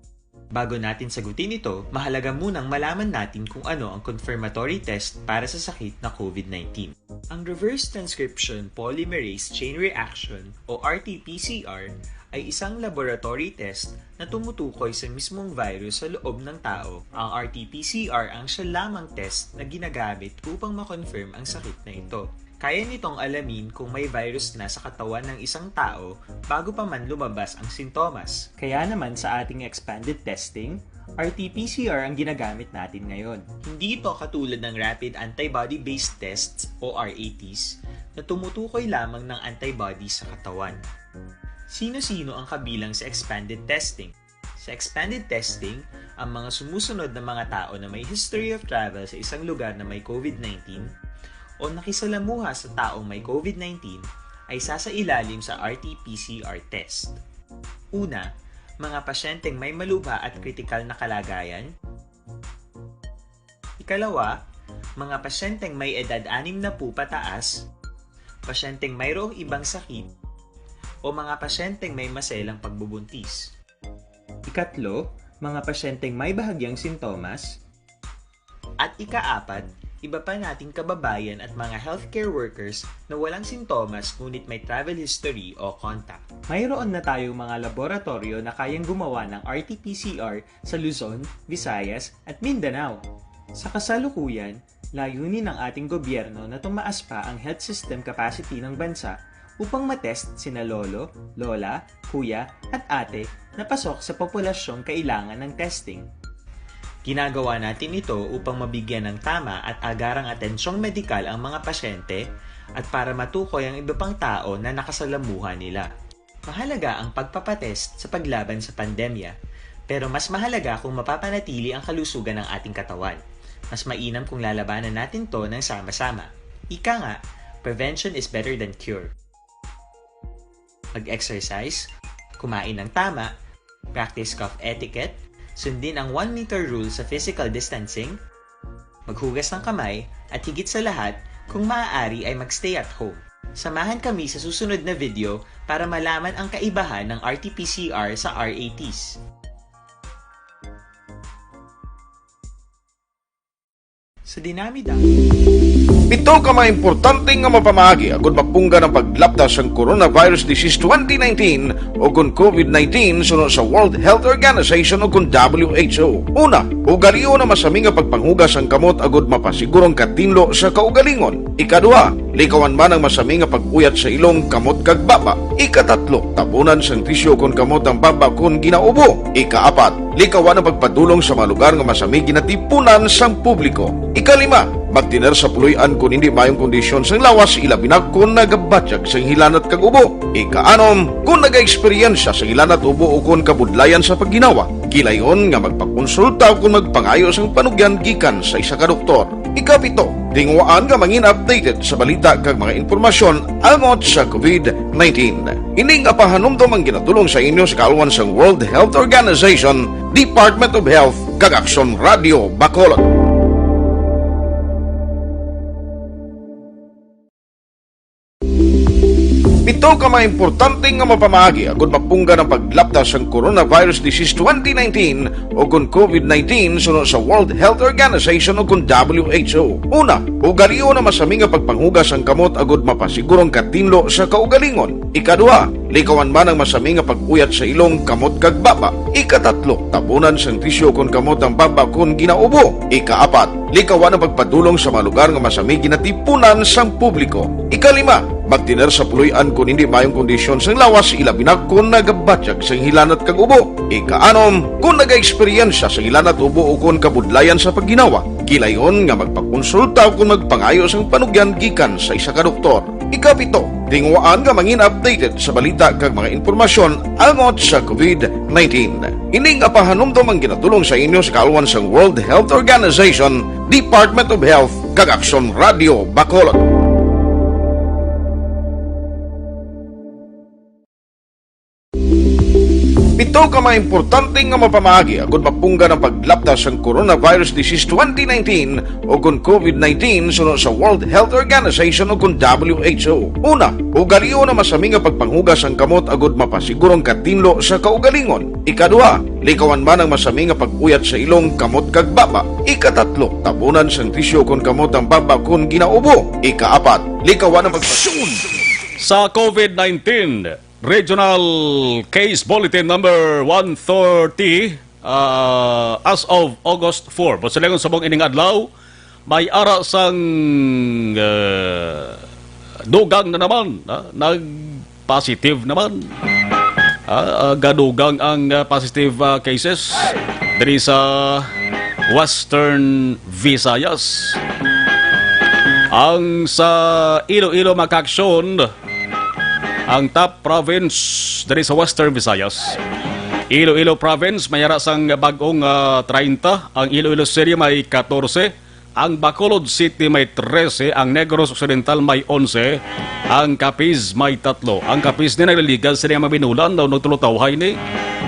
Bago natin sagutin ito, mahalaga munang malaman natin kung ano ang confirmatory test para sa sakit na COVID nineteen. Ang reverse transcription polymerase chain reaction o R T P C R ay isang laboratory test na tumutukoy sa mismong virus sa loob ng tao. Ang R T P C R ang siya lamang test na ginagamit upang ma-confirm ang sakit na ito. Kaya nitong alamin kung may virus na sa katawan ng isang tao bago pa man lumabas ang sintomas. Kaya naman sa ating expanded testing, R T P C R ang ginagamit natin ngayon. Hindi ito katulad ng rapid antibody-based tests o R A Ts na tumutukoy lamang ng antibodies sa katawan. Sino-sino ang kabilang sa expanded testing? Sa expanded testing, ang mga sumusunod na mga tao na may history of travel sa isang lugar na may COVID nineteen o nakisalamuha sa taong may COVID nineteen ay sasailalim sa R T P C R test. Una, mga pasyenteng may malubha at kritikal na kalagayan. Ikalawa, mga pasyenteng may edad anim na po pataas, pasyenteng mayroong ibang sakit, o mga pasyenteng may maselang pagbubuntis. Ikatlo, mga pasyenteng may bahagyang sintomas. At ikaapat, iba pa nating kababayan at mga healthcare workers na walang sintomas ngunit may travel history o contact. Mayroon na tayong mga laboratoryo na kayang gumawa ng R T P C R sa Luzon, Visayas, at Mindanao. Sa kasalukuyan, layunin ng ating gobyerno na tumaas pa ang health system capacity ng bansa upang matest sina lolo, lola, kuya, at ate na pasok sa populasyong kailangan ng testing. Ginagawa natin ito upang mabigyan ng tama at agarang atensyong medikal ang mga pasyente at para matukoy ang iba pang tao na nakasalamuha nila. Mahalaga ang pagpapatest sa paglaban sa pandemya, pero mas mahalaga kung mapapanatili ang kalusugan ng ating katawan. Mas mainam kung lalabanan natin 'to ng sama-sama. Ika nga, prevention is better than cure. Mag-exercise, kumain ng tama, practice cough etiquette, sundin ang one meter rule sa physical distancing, maghugas ng kamay, at higit sa lahat, kung maaari ay mag-stay at home. Samahan kami sa susunod na video para malaman ang kaibahan ng R T P C R sa R A Ts. Sa dinami-dami. Pito ka mga importante nga mapamaagi agud mapunggan ang paglapta sang coronavirus disease twenty nineteen o kon COVID nineteen suno sa World Health Organization o kon W H O. Una, ugalion ang masami nga pagpanghugas sang kamot agud mapasiguro ang katinlo sa kaugalingon. Ikaduha, likawan man ang masami nga pag-uyat sa ilong, kamot kag baba. Ikatatlo, tabunan sang tisyu kon kamot ang baba kon ginaubo. Ikaapat, likawan ang pagpadulong sa mga lugar nga masami ginatipunan sang publiko. Ikalima, magtener sa puloy-an kon hindi maayong kondisyon sang lawas, ilabi na kon nagabatyag sang hilanat kag ubo. Ikaanom, kon nagaeksperyensya sang hilanat, ubo, o kon kabudlayan sa pagginawa, gilayon nga magpakonsulta o kon magpangayo sang panugyan gikan sa isa ka doktor. Ikapito, tinguhaan nga mangin updated sa balita kag mga impormasyon angot sa COVID nineteen. Ini nga pahanumdom ang ginatulong sa inyo sa kaalwan sang World Health Organization, Department of Health, kag Aksyon Radio Bacolod. Pito ka mga importante nga mapamaagi agud mapunggan ang paglapta sang coronavirus disease twenty nineteen o kon COVID nineteen suno sa World Health Organization o kon W H O. Una, ugalion ang masami nga pagpanghugas sang kamot agud mapasiguro ang katinlo sa kaugalingon. Ikaduha, likawan man ang masami nga pag-uyat sa ilong, kamot kag baba. Ikatatlo, tabunan sang tisyu kon kamot ang baba kon ginaubo. Ikaapat, likawan ang pagpadulong sa mga lugar nga masami ginatipunan sang publiko. Ikalima, magtener sa puloy-an kon hindi maayong kondisyon sang lawas, ilabi na kon nagabatyag sang hilanat kag ubo. Ikaanom, kon nagaeksperyensya sang hilanat, ubo, o kon kabudlayan sa pagginawa, gilayon nga magpakonsulta o kon magpangayo sang panugyan gikan sa isa ka doktor. Ikapito, tinguhaan nga mangin updated sa balita kag mga impormasyon angot sa COVID nineteen. Ini nga pahanumdom ang ginatulong sa inyo sa kaalwan sang World Health Organization, Department of Health, kag Aksyon Radio Bacolod. Pito ka mga importante nga mapamaagi agud mapunggan ang paglapta sang coronavirus disease twenty nineteen o kon COVID nineteen suno sa World Health Organization o kon W H O. Una, ugalion ang masami nga pagpanghugas sang kamot agud mapasiguro ang katinlo sa kaugalingon. Ikaduha, likawan man ang masami nga pag-uyat sa ilong, kamot kag baba. Ikatatlo, tabunan sang tisyu kon kamot ang baba kon ginaubo. Ikaapat, likawan ang pag- Sa COVID nineteen, Regional Case Bulletin number one thirty, ah, as of August four. Buot silingon, subong ining adlaw, may ara sang, ah, dugang na naman, ah, nag-positive naman. Ah, ah, gadugang ang, ah, positive, ah, cases diri sa Western Visayas. Ang sa Iloilo, mga kaaksyon, ang top province diri sa Western Visayas. Iloilo Province may ara sang bag-ong, ah, treinta, ang Iloilo City may katorse, ang Bacolod City may trese, ang Negros Occidental may onse, ang Capiz may tatlo. Ang Capiz ni nagliligan sini nga mabinulan daw nagtulotawhay ni.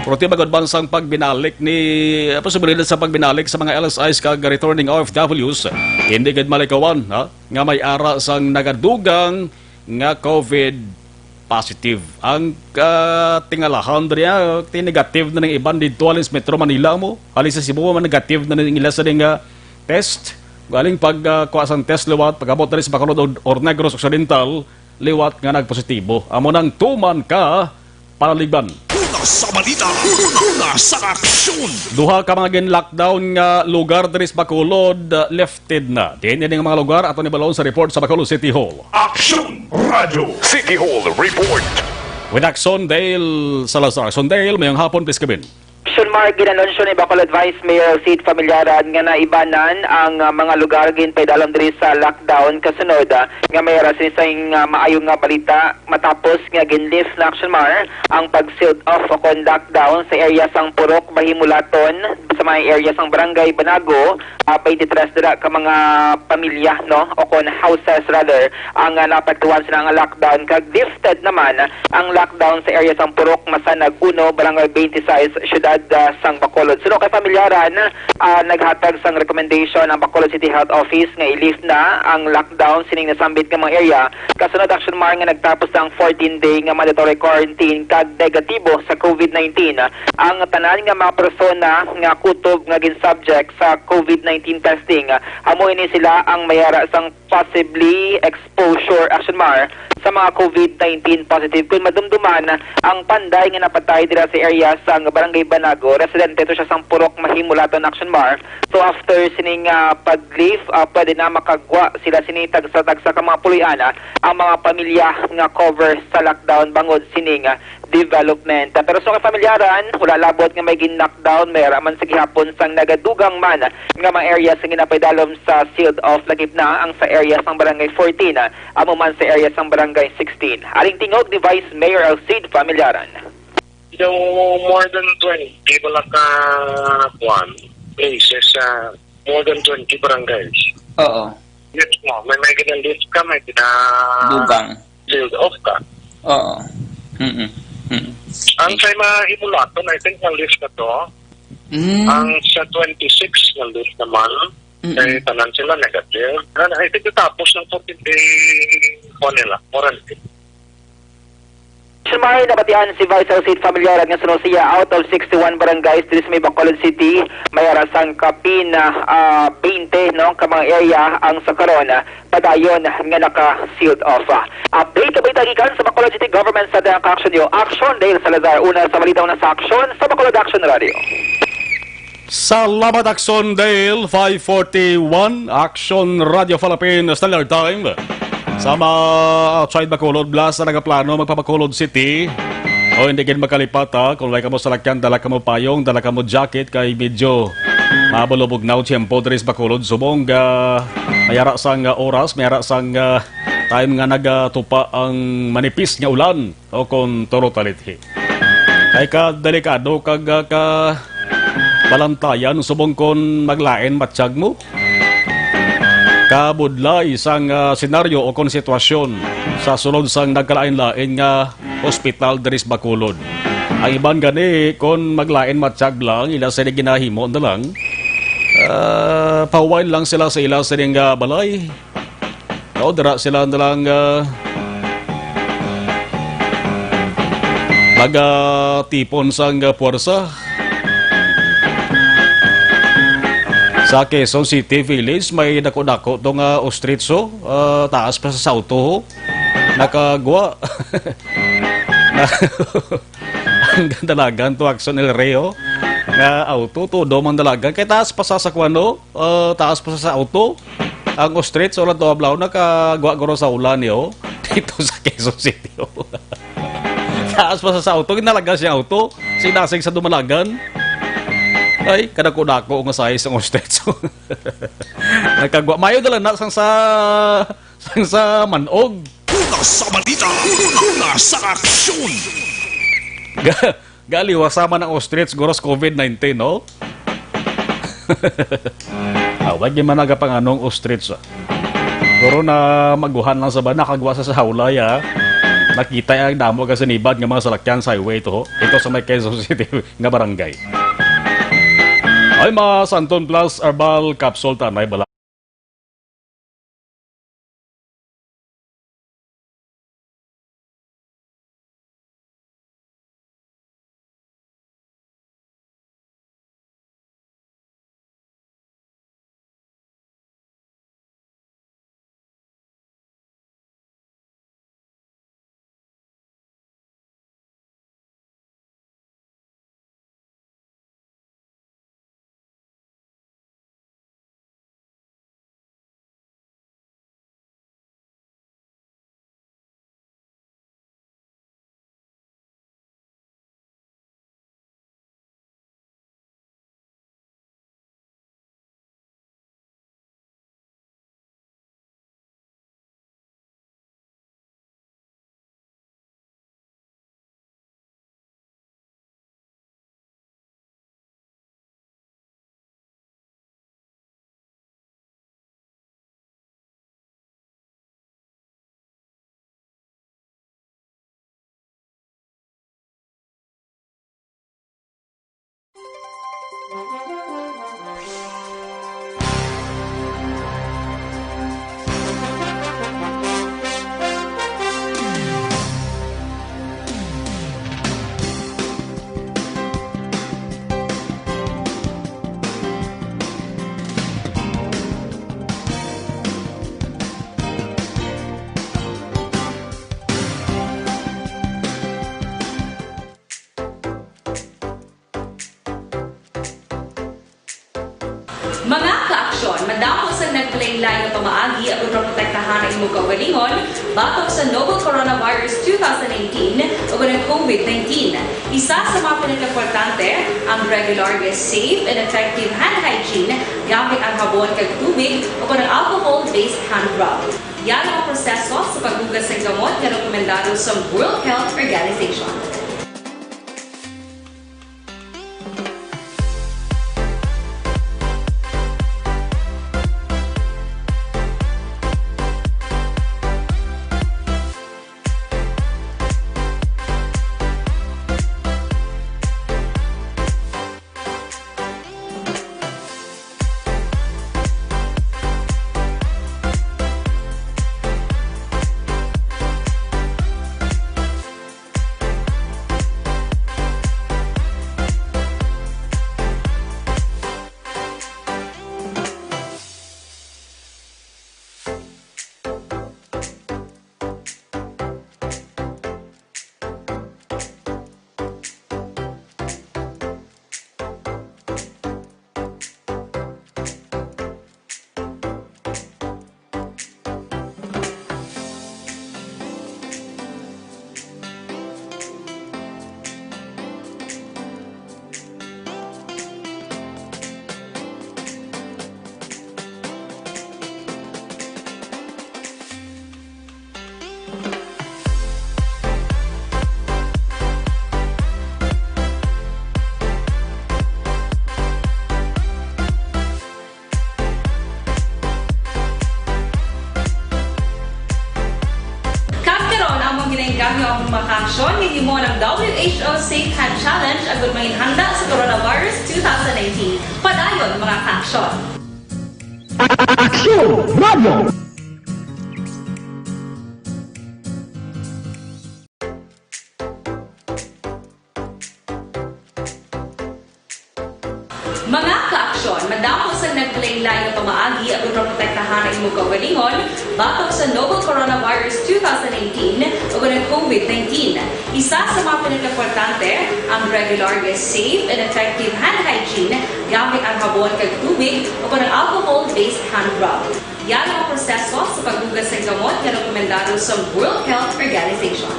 Pero ti magod man sang pagbinalik ni, posibilidad sa pagbinalik sa mga L S Is kag returning O F Ws, hindi gid malikawan, ha, nga may ara sang nagadugang nga COVID positive. Ang katingalahan diri, ah, ti negative na ning iban didto halin sa Metro Manila mo. Halin sa Cebu man negative na ning ila sa ning, ah, test. Galing pag, ah, kuha sang test liwat, pag-abot diri sa Bacolod or, or Negros Occidental, liwat nga nagpositibo. Amo nang tuman ka panaligan. Una sa balita, una sa aksyon. Duha ka mga gin-lockdown nga lugar diri sa Bacolod, ah, lifted na. Diin ini nga mga lugar? Ato ni balon sa report sa Bacolod City Hall. Aksyon Radio City Hall Report. With Aksyon Dale Salazar. Aksyon Dale, mayong hapon, please come in. Aksyon Mark, ginanunsyo ni Bacolod Vice Mayor Sid Familiaran nga naibanan ang, ah, mga lugar ginpaidalom diri sa lockdown kasunod, ah, nga may rason sa, ah, maayo nga balita matapos nga gin-lift na, Aksyon Mar, ang pag-sealed off o kon lockdown sa area sang Purok Bahimulaton, Sa mga area sang Barangay Banago, ah, twenty-three dira ka mga pamilya, no, o kon houses rather, ang, ah, naapektuhan sina nga lockdown, kag lifted naman ang lockdown sa area sang Purok Masanag Uno, Barangay twenty-six, Siyudad, ah, sang Bacolod. Suno kay Familyaran, ah, naghatag sang recommendation ang Bacolod City Health Office nga i-lift na ang lockdown sining nasambit nga mga area, kasunod, Action Mar, nga nagtapos na ang fourteen day nga mandatory quarantine kag negatibo sa COVID nineteen ang tanan nga mga persona nga kutob nga gin-subject sa COVID nineteen testing. Amo ini sila ang mayara sang possibly exposure, Action Mar, sa mga COVID nineteen positive kon madumduman ang panday nga napatay dira sa area sang Barangay Banago. Residente to siya sang Purok Mahimulaton, Action Mar. So, after sining, ah, pag-lift, ah, pwede na makagwa sila sini tagsa-tagsa ka mga puloy-an, ah, ang mga pamilya nga cover sa lockdown bangod sining, ah, development. Pero sa kafamilyaran, wala labot nga may gin-lockdown, may ara man sa gihapon sang nagadugang man nga mga area sang ginapaidalom sa sealed off, lakip na ang sa area sang Barangay fourteen, amo man sa area sang Barangay sixteen. Aring tingog ni Vice Mayor Alcid Familyaran. Daw more than twenty wala ka, kuwan, places sa more than twenty barangays. Oo. Yes mo, may, may gina-lift ka, may gina- Dugang. Field off ka. Oo. Mm-mm. Mm. Ang sa Mahimulaton, I think, na-lift na to. Mm. Ang sa twenty-six, na-lift naman. Mm-mm. Kay tanan sila negative. And I think, tapos ng fourteen day po nila, quarantine. Sumay, nabatian si Vice Alcid Familyaran nga suno siya, out of sixty-one barangays diri sa may Bacolod City, may ara sang kapin, ah, twenty, no, ka mga area ang sa karon, ah, padayon nga naka-sealed off. Update ka ba gikan sa Bacolod City Government Center ang ka-action niyo. Action, Dale Salazar, una sa malinaw na sa aksyon sa Bacolod Action Radio. Salamat, Action Dale, five forty-one, Action Radio Philippines, Standard Time. Sa mga outside Bacolod, blast na nagaplano magpa-Bacolod City. O hindi gid makalipata, kung wala kamo salakyan, dala kamo payong, dala kamo jacket, kay medyo mabalubog na ang tiyempo diri sa Bacolod. Subong, ah, mayara sang, ah, oras, mayara sang, ah, time nga nagatupa ang manipis nga ulan o kon turo talithi. Kay ka delikado kag, ah, ka balantayan subong kon maglain matsyag mo. Kabudlay sang, ah, senaryo o kon sitwasyon sa sulod sang nagkalain-lain nga hospital diri sa Bacolod. Ang iban gani, kon maglain matsyag lang, ila sila ginahimo na lang. Ah, pahuwayan lang sila sa ila sining, ah, balay. O, dira sila na lang, ah, magatipon sang, ah, puwersa. Sa Quezon City Village, may dako-dako to nga ostrich, oh. Ah, taas pa sa auto, ho. Nakagwa. Ang dalagan to, Action El Reo, nga auto, todo man dalagan. Kay taas pa sa, sa kuwan, no? Ah, taas pa sa, sa auto. Ang ostrich, wala to ablaw, nakagwa guro sa ulan, yo. Dito sa Quezon City, oh. Taas pa sa, sa auto, ginalaga siya auto. Sinasig sa dumalagan. Ay, kadako-dako nga size ang ostrich. Nakagwa. Mayo dala na sang sa, sang sa manog. Una sa balita, una sa aksyon. Ga-, galiwasa man ang ostrich, guro sa COVID nineteen, no? Ah, wag gyud man nagapanganong ostrich, ah. Guro na maguhan lang sa ba, nakagwa sa, sa hawlay, ah. Nakita ang damo ka sinibad nga mga salakyan sa highway to, ho. Ito sa may Quezon City nga barangay. Ay, mga Santon Plus Herbal Capsule, tanay bala. Mga kaaksyon, madamo sang naglain-lain nga pamaagi aron maprotektahan ang imong kaugalingon batok sa novel coronavirus two thousand nineteen o ang COVID nineteen. Isa sa mga pinakaimportante ang regular nga safe and effective hand hygiene gamit ang habon kag tubig o ang alcohol-based hand rub. Yari ang proseso sa paghugas sang gamot nga rekomendado sa World Health Organization. Kag karon, amon ginainggahyo ang mga kaaksyon nga gihimo ng W H O Safe Hand Challenge agud manginhanda sa coronavirus two thousand nineteen. Padayon, mga kaaksyon. Aksyon Radio! Mga kaaksyon, madamo sang naglain-lain nga pamaagi aron maprotektahan ang imong kaugalingon batok sa novel coronavirus two thousand nineteen o ang COVID nineteen. Isa sa mga pinakaimportante ang regular nga safe and effective hand hygiene gamit ang habon kag tubig o ang alcohol-based hand rub. Yari ang proseso sa paghugas sang gamot nga rekomendado sa World Health Organization.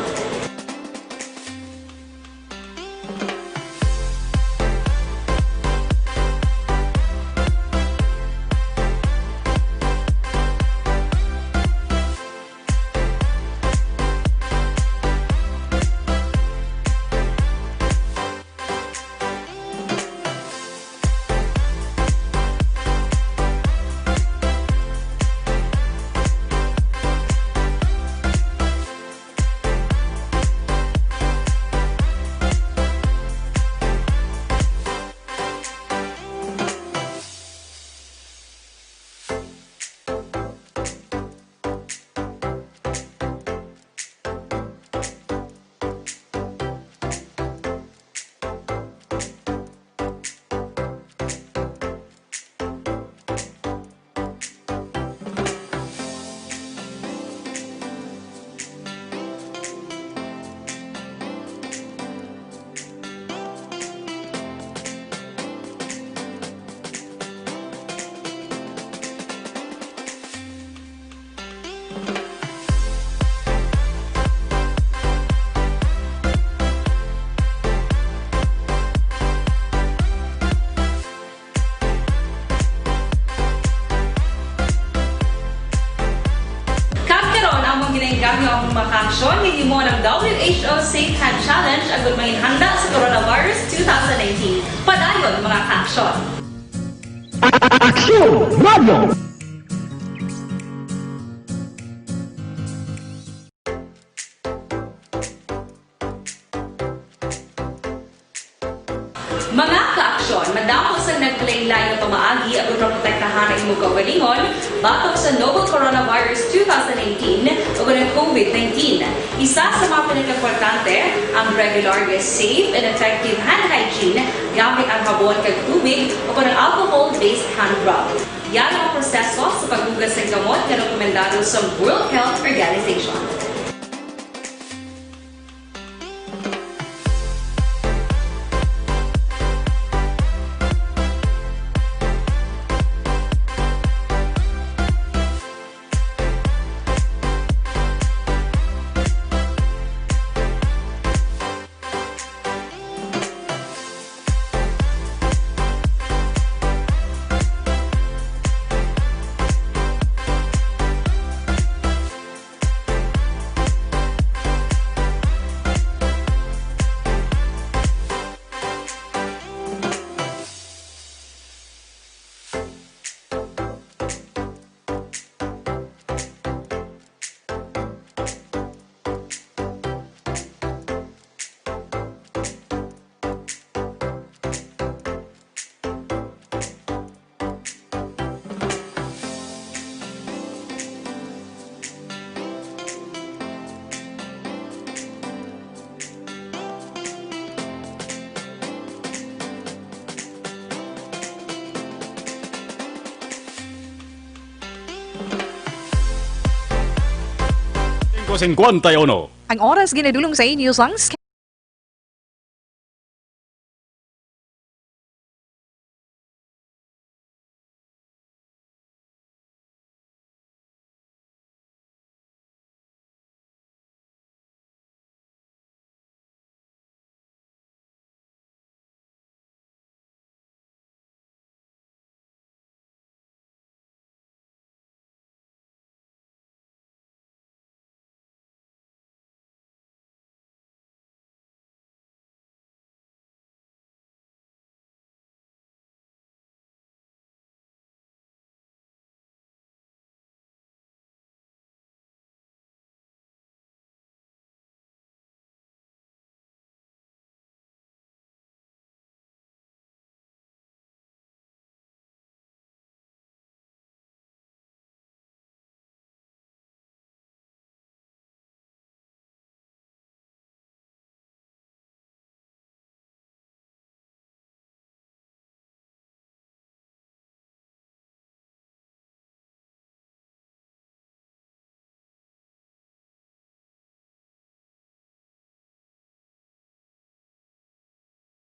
Kag karon, amon ginainggahyo ang mga kaaksyon nga gihimo ng W H O Safe Hand Challenge agud manginhanda sa coronavirus two thousand nineteen. Padayon, mga kaaksyon. Aksyon Radio! Mga kaaksyon, Damo sang naglain-lain nga pamaagi aron maprotektahan ang imong kaugalingon batok sa novel coronavirus two thousand nineteen ug ang COVID nineteen. Isa sa mga pinakaimportante ang regular nga safe and effective hand hygiene gamit ang habon kag tubig o kon ang alcohol-based hand rub. Yara ang proseso sa paghugas sang kamot nga rekomendado sa World Health Organization. Cinco cincuenta y uno. Ang oras ginadulong sa inyo sang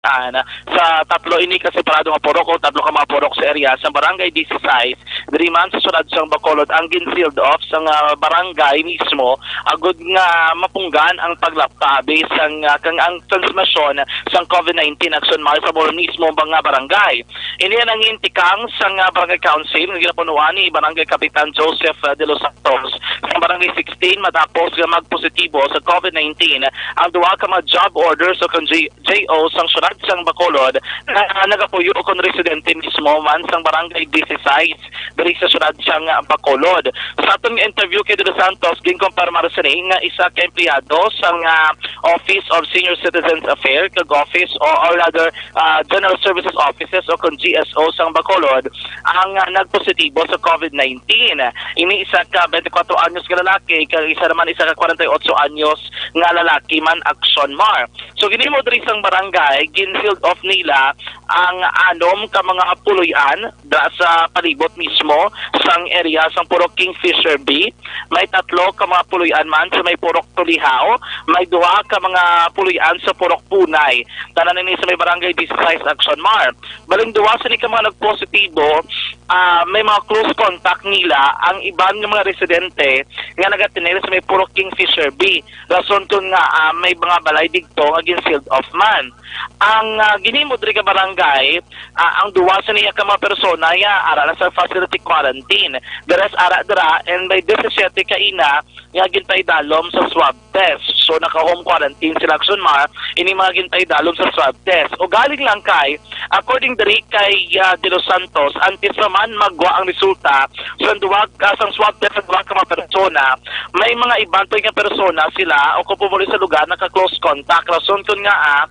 Ana, sa tatlo ini ka separado nga purok o tatlo ka mga purok sa area sa Barangay Dieciséis, diri man sa siyudad sang Bacolod, ang gin-sealed off sang, ah, barangay mismo, agud nga mapunggan ang paglapta abi sang, ah, kang ang transmisyon sang COVID nineteen action mall sa mismo mga barangay. Ini ang gintikang sang, ah, Barangay Council nga ginapunuan ni Barangay Kapitan Joseph, ah, De Los Santos sa Barangay sixteen matapos nga magpositibo sa COVID nineteen ang duha ka mga job orders o kang J-, J O sang siyudad sang Bacolod nga nagapuyo kon residente mismo man sang Barangay Dieciséis diri sa siyudad sang Bacolod. Sa aton nga interview kay De Los Santos, ginkumpirmar sini nga isa ka empleyado sang, ah, Office of Senior Citizens Affairs kag Office o, or rather, ah, General Services Offices o kon G S O sang Bacolod ang, ah, nagpositibo sa COVID nineteen. Ini isa ka twenty-four anyos nga lalaki kag isa naman isa ka forty-eight anyos nga lalaki man, action mall. So, ginhimo diri sang barangay, gin-sealed off nila ang anom ka mga puloy-an dira sa palibot mismo sang area sang Purok Kingfisher B. May tatlo ka mga puloy-an man sa may Purok Tulihao, may duha ka mga puloy-an sa Purok Punay. Tanan ini sa may Barangay Dieciséis, action mall. Baling duha sini ka mga nagpositibo, ah, may mga close contact nila ang iban nga mga residente nga nagatinir sa may Purok Kingfisher B. Rason kon nga, ah, may mga balay digto nga gin-sealed off man. Ang, ah, ginhimo diri ka barangay, ah, ang duha sa niya ka mga persona ya ara na sa facility quarantine. The rest ara dira, and may disisiete ka ina nga ginpaidalom sa swab test. So, naka-home quarantine sila, action mall, ini mga ginpaidalom sa swab test. O galing lang kay, according diri kay, ah, De Los Santos, antes pa man magwa ang resulta sa duha, ah, sang swab test sa duha ka mga persona, persona, may mga iban pa nga persona sila o kung pumuli sa lugar naka-close contact. Rason kun nga, ah,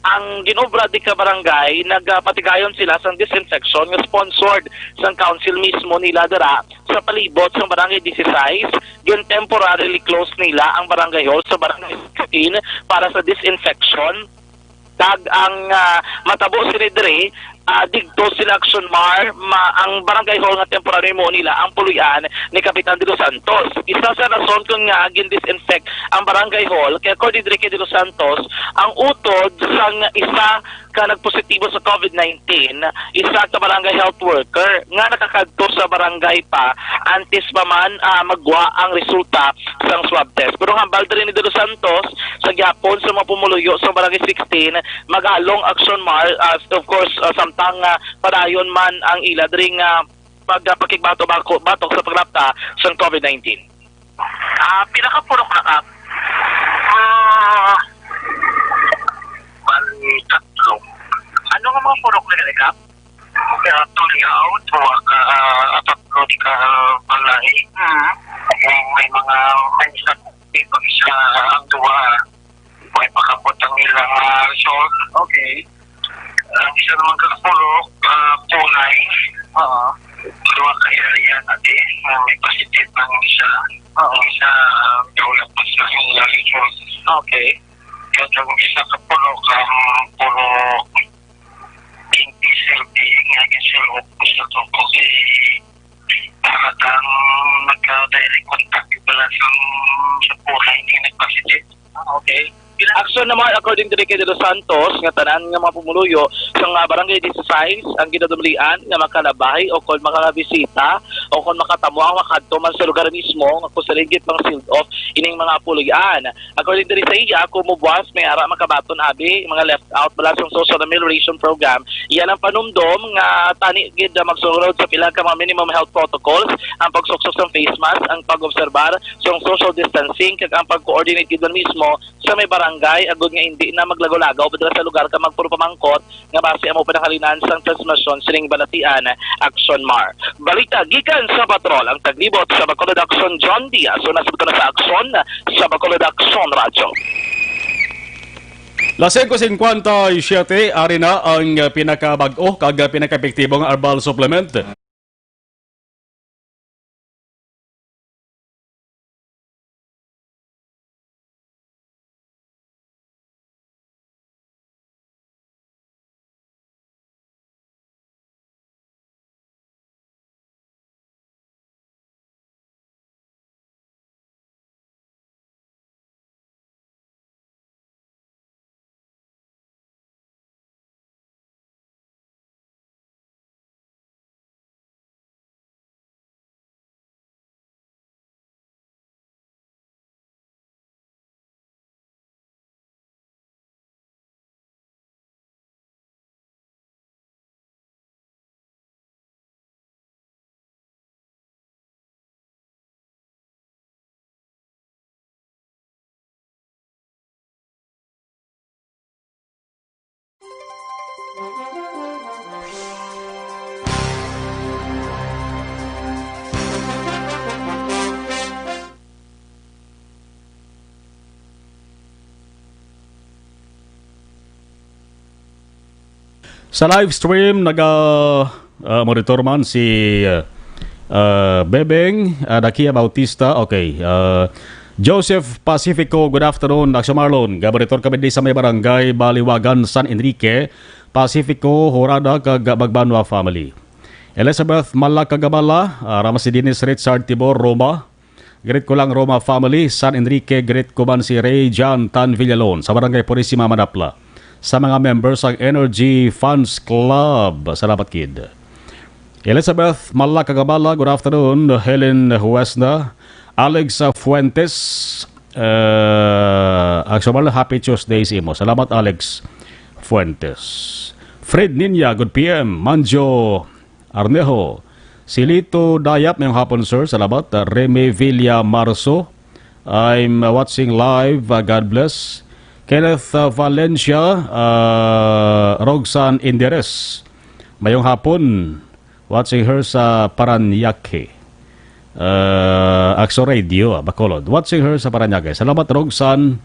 ang ginobra di ka barangay, nagapatigayon sila sang disinfection nga sponsored sang council mismo nila dira sa palibot sang Barangay Disisais. Gin-temporarily close nila ang barangay hall sa Barangay sixteen para sa disinfection. Kag ang, ah, matabo sini diri, ah, digto sila Action Mar, ma-, ang barangay hall nga temporary mo nila ang puloy-an ni Kapitan De Los Santos. Isa sa rason kun nga gin-disinfect ang barangay hall, kay according diri kay De Los Santos, ang utod sang isa ka nagpositibo sa covid nineteen, isa ka barangay health worker nga nakakadto sa barangay pa antes pa man, ah, magwa ang resulta sang swab test. Pero hambal diri ni De Los Santos sa gihapon sa mga pumuluyo sa Barangay sixteen, magalong Action Mar, ah, of course, ah, samtang, ah, padayon man ang ila diri nga pagpakigbato-bako-, batok sa pagrapta sang covid nineteen. Ah, pila ka purok na, Kap? Ah, bali, tatlo. Ano nga mga purok na gani, Kap? Kaya tuliaw, duha ka, ah, tatlo di ka, ah, balay. Hmm. Kaya may mga, may isa, may pag-isa ang duha. May pakabot ang ilang, ah, result. Okay. Ang isa naman ka purok, ah, Punay. Oo. Duha ka area na di, ah, may positive ang isa. Oo. Ang isa, ah, wala pa sa ilang result. Okay. Kaya ang isa ka purok, ang purok P N P survey, nga gisulod ko sa tungkol kay para tang magka-direct contact pala sa, sa Punay, hindi nag-positive. Ah, okay. Action naman, according diri kay De Los Santos, nga tanan nga mga pumuluyo sa mga barangay disisais ang ginadumalian nga makalabahi o kon makabisita o kon makatamo ang makadto man sa lugar mismo nga kung sa ligid pang sealed off ining mga puloy-an. According diri sa iya, kung mubuas may ara makabaton abi mga left out bala sang social amelioration program. Iya ang panumdom nga tani gid, ah, magsunod sa pila ka mga minimum health protocols, ang pagsuksok sang face mask, ang pag-obserbar sang social distancing, kag ang pag-coordinate gid man mismo sa may barangay agud nga indi na maglagaw-lagaw pa dira sa lugar kag magpuro pamangkot nga basi amo pa nakalinan sang transmisyon sining balatian. Action Mar. Balita gikan sa patrol, ang taglibot sa Bacolod Action, John Diaz. Una sa buto na sa Action, sa Bacolod Action Radyo. Las singko cincuenta y siete, ari na ang, uh, pinakabag-o kag, uh, pinakaepektibong herbal supplement. Sa live stream, naga, ah, monitor man si, ah, ah, Bebeng, ah, Dakia Bautista. Okay. Ah, Joseph Pacifico, good afternoon. Action Marlon, ga-monitor kami di sa may barangay Baliwagan, San Enrique. Pacifico, Horada, kag Magbanwa family. Elizabeth Malacagabala, ah, Rama si Dennis Richard Tibor, Roma. Greet ko lang Roma family, San Enrique, greet ko man si Ray John Tan Villalon sa Barangay Purisima, Manapla. Sa mga members sang Energy Fans Club, salamat gid. Elizabeth Malacagabala, good afternoon. Helen Huesna, Alex Fuentes, uh, Action Marlon, happy Tuesday sa imo. Salamat, Alex Fuentes. Fred Ninya, good P M. Manjo Arnejo. Silito Dayap, mayong hapon, sir. Salamat. Uh, Remy Villa Marso, I'm, uh, watching live. Uh, God bless. Kenneth, uh, Valencia, uh, Roxanne Inderes, mayong hapon. Watching her sa Parañaque. Ah, Axo Radio, ah, Bacolod. Watching her sa Parañaque. Salamat, Roxanne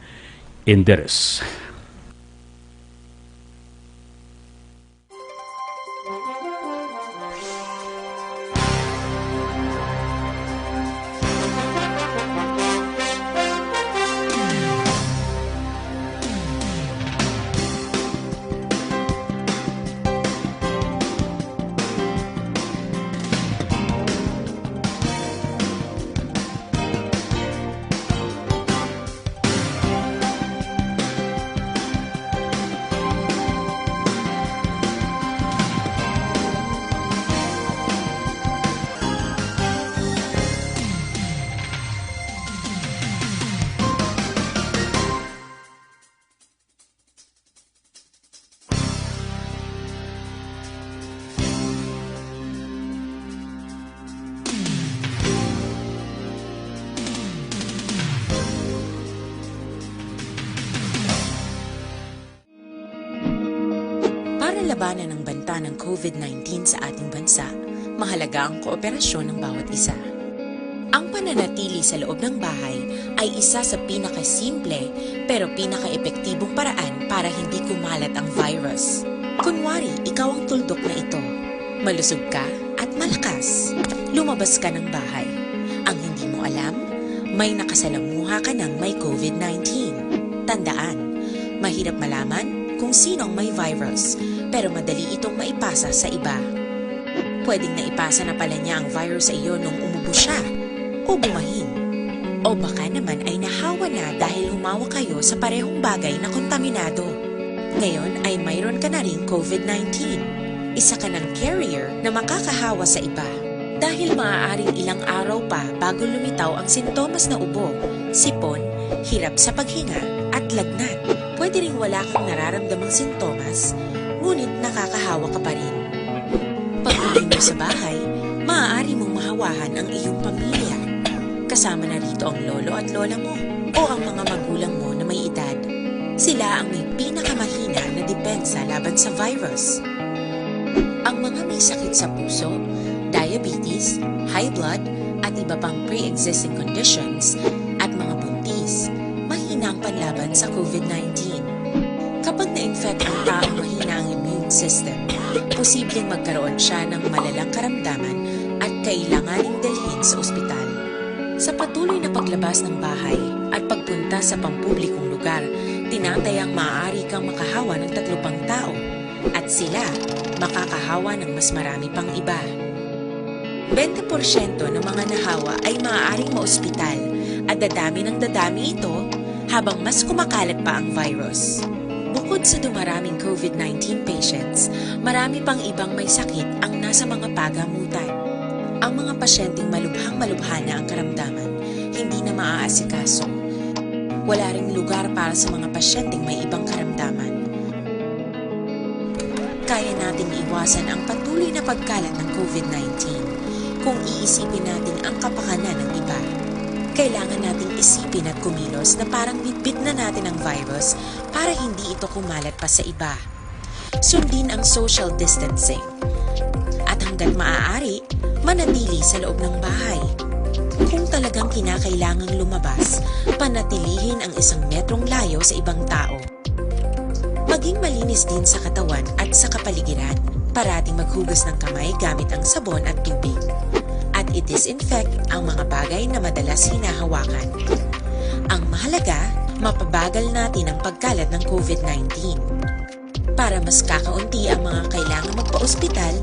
Inderes. Para labanan ang banta ng COVID nineteen sa ating bansa, mahalaga ang kooperasyon ng bawat isa. Ang pananatili sa loob ng bahay ay isa sa pinakasimple pero pinakaepektibong paraan para hindi kumalat ang virus. Kunwari, ikaw ang tuldok na ito. Malusog ka at malakas. Lumabas ka ng bahay. Ang hindi mo alam, may nakasalamuha ka ng may COVID nineteen. Tandaan, mahirap malaman kung sino ang may virus, pero madali itong maipasa sa iba. Pwedeng naipasa na pala niya ang virus sa iyo nung umubo siya o bumahin. O baka naman ay nahawa na dahil humawa kayo sa parehong bagay na kontaminado. Ngayon ay mayroon ka na ring COVID nineteen. Isa ka ng carrier na makakahawa sa iba. Dahil maaaring ilang araw pa bago lumitaw ang sintomas na ubo, sipon, hirap sa paghinga, at lagnat. Pwede ring wala kang nararamdamang sintomas, ngunit nakakahawa ka pa rin. Pag-uwi mo sa bahay, maaari mong mahawahan ang iyong pamilya. Kasama na rito ang lolo at lola mo o ang mga magulang mo na may edad. Sila ang may pinakamahina na depensa laban sa virus. Ang mga may sakit sa puso, diabetes, high blood, at iba pang pre-existing conditions, at mga buntis, mahina ang panlaban sa COVID nineteen. Kapag na-infect ang taong mahina ang immune system, posibleng magkaroon siya ng malalang karamdaman at kailanganing dalhin sa ospital. Sa patuloy na paglabas ng bahay at pagpunta sa pampublikong lugar, tinatayang maaari kang makahawa ng tatlo pang tao at sila makakahawa ng mas marami pang iba. Bente porsyento ng mga nahawa ay maaaring maospital at dadami ng dadami ito habang mas kumakalat pa ang virus. Bukod sa dumaraming COVID nineteen patients, marami pang ibang may sakit ang nasa mga pagamutan. Ang mga pasyenteng malubhang-malubha na ang karamdaman, hindi na maaasikaso. Wala ring lugar para sa mga pasyenteng may ibang karamdaman. Kaya nating iwasan ang patuloy na pagkalat ng COVID nineteen kung iisipin natin ang kapakanan ng iba. Kailangan nating isipin at kumilos na parang bitbit na natin ang virus para hindi ito kumalat pa sa iba. Sundin ang social distancing. At hanggat maaari, manatili sa loob ng bahay. Kung talagang kinakailangang lumabas, panatilihin ang isang metrong layo sa ibang tao. Maging malinis din sa katawan at sa kapaligiran. Parating maghugas ng kamay gamit ang sabon at tubig. At i-disinfect ang mga bagay na madalas hinahawakan. Ang mahalaga, mapabagal natin ang pagkalat ng COVID nineteen. Para mas kakaunti ang mga kailangang magpaospital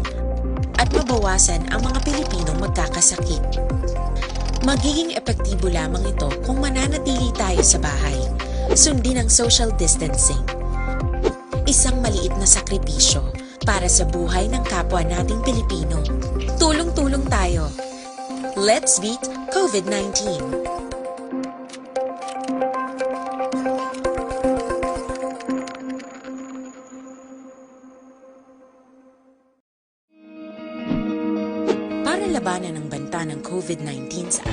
at mabawasan ang mga Pilipinong magkakasakit. Magiging epektibo lamang ito kung mananatili tayo sa bahay. Sundin ang social distancing. Isang maliit na sakripisyo para sa buhay ng kapwa nating Pilipino. Tulong-tulong tayo. Let's beat COVID nineteen. Para labanan ang banta ng COVID nineteen sa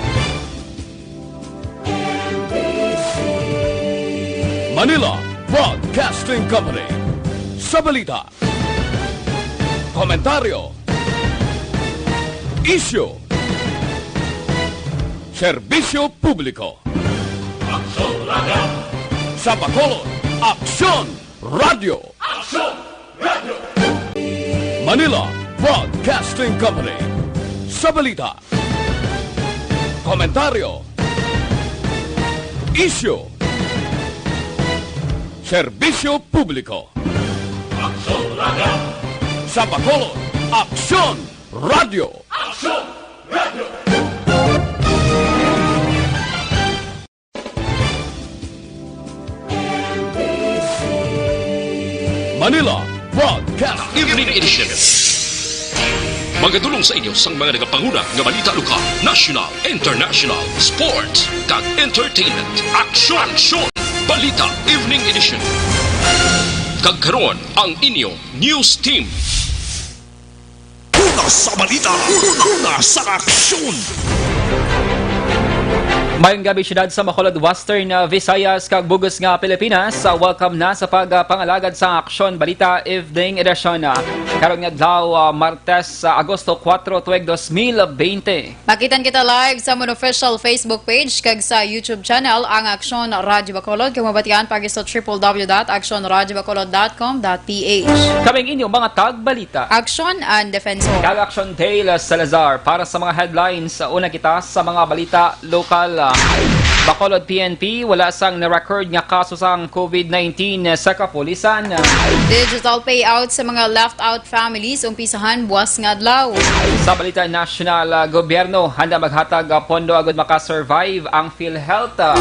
Manila Broadcasting Company. Sa balita, komentaryo, isyu, Serbisyo Publiko. Aksyon Radio. Sa Bacolod, Aksyon Radio. Aksyon Radio. Manila Broadcasting Company. Sa balita, komentaryo, isyu, serbisyo publiko. Aksyon Radio. Sa Bacolod, Aksyon Radio. Aksyon Radio. Manila Broadcast Evening Edition. Magadulong sa inyo sang mga nagapanguna nga balita lokal, national, international, sports, kag entertainment. Aksyon! Aksyon! Balita Evening Edition. Kag karon, ang inyo news team. Una sa balita, una, una sa aksyon. Mayong gabi, siyudad sa Bacolod, Western, uh, Visayas, kag bug-os nga Pilipinas. Uh, welcome na sa pagpangalagad sa Aksyon Balita Evening Edition. Uh, karon nga adlaw, uh, Martes, uh, Agosto kuwatro, tuig dos mil bente. Makitan kita live sa amon official Facebook page kag sa YouTube channel, ang Aksyon Radyo Bacolod. Kag mabatian pa sa triple W dot aksyon radyo bacolod dot com dot P H. Kaming inyong mga tagbalita. Aksyon and Defensor. Kag Aksyon Dale Salazar para sa mga headlines. Una kita sa mga balita lokal. Bacolod P N P, wala sang na-record nga kaso sang COVID nineteen sa kapulisan. Digital payout sa mga left out families, umpisahan buwas nga adlaw. Sa balita nasyonal, ah, gobyerno handa maghatag, ah, pondo agud maka-survive ang PhilHealth, ah.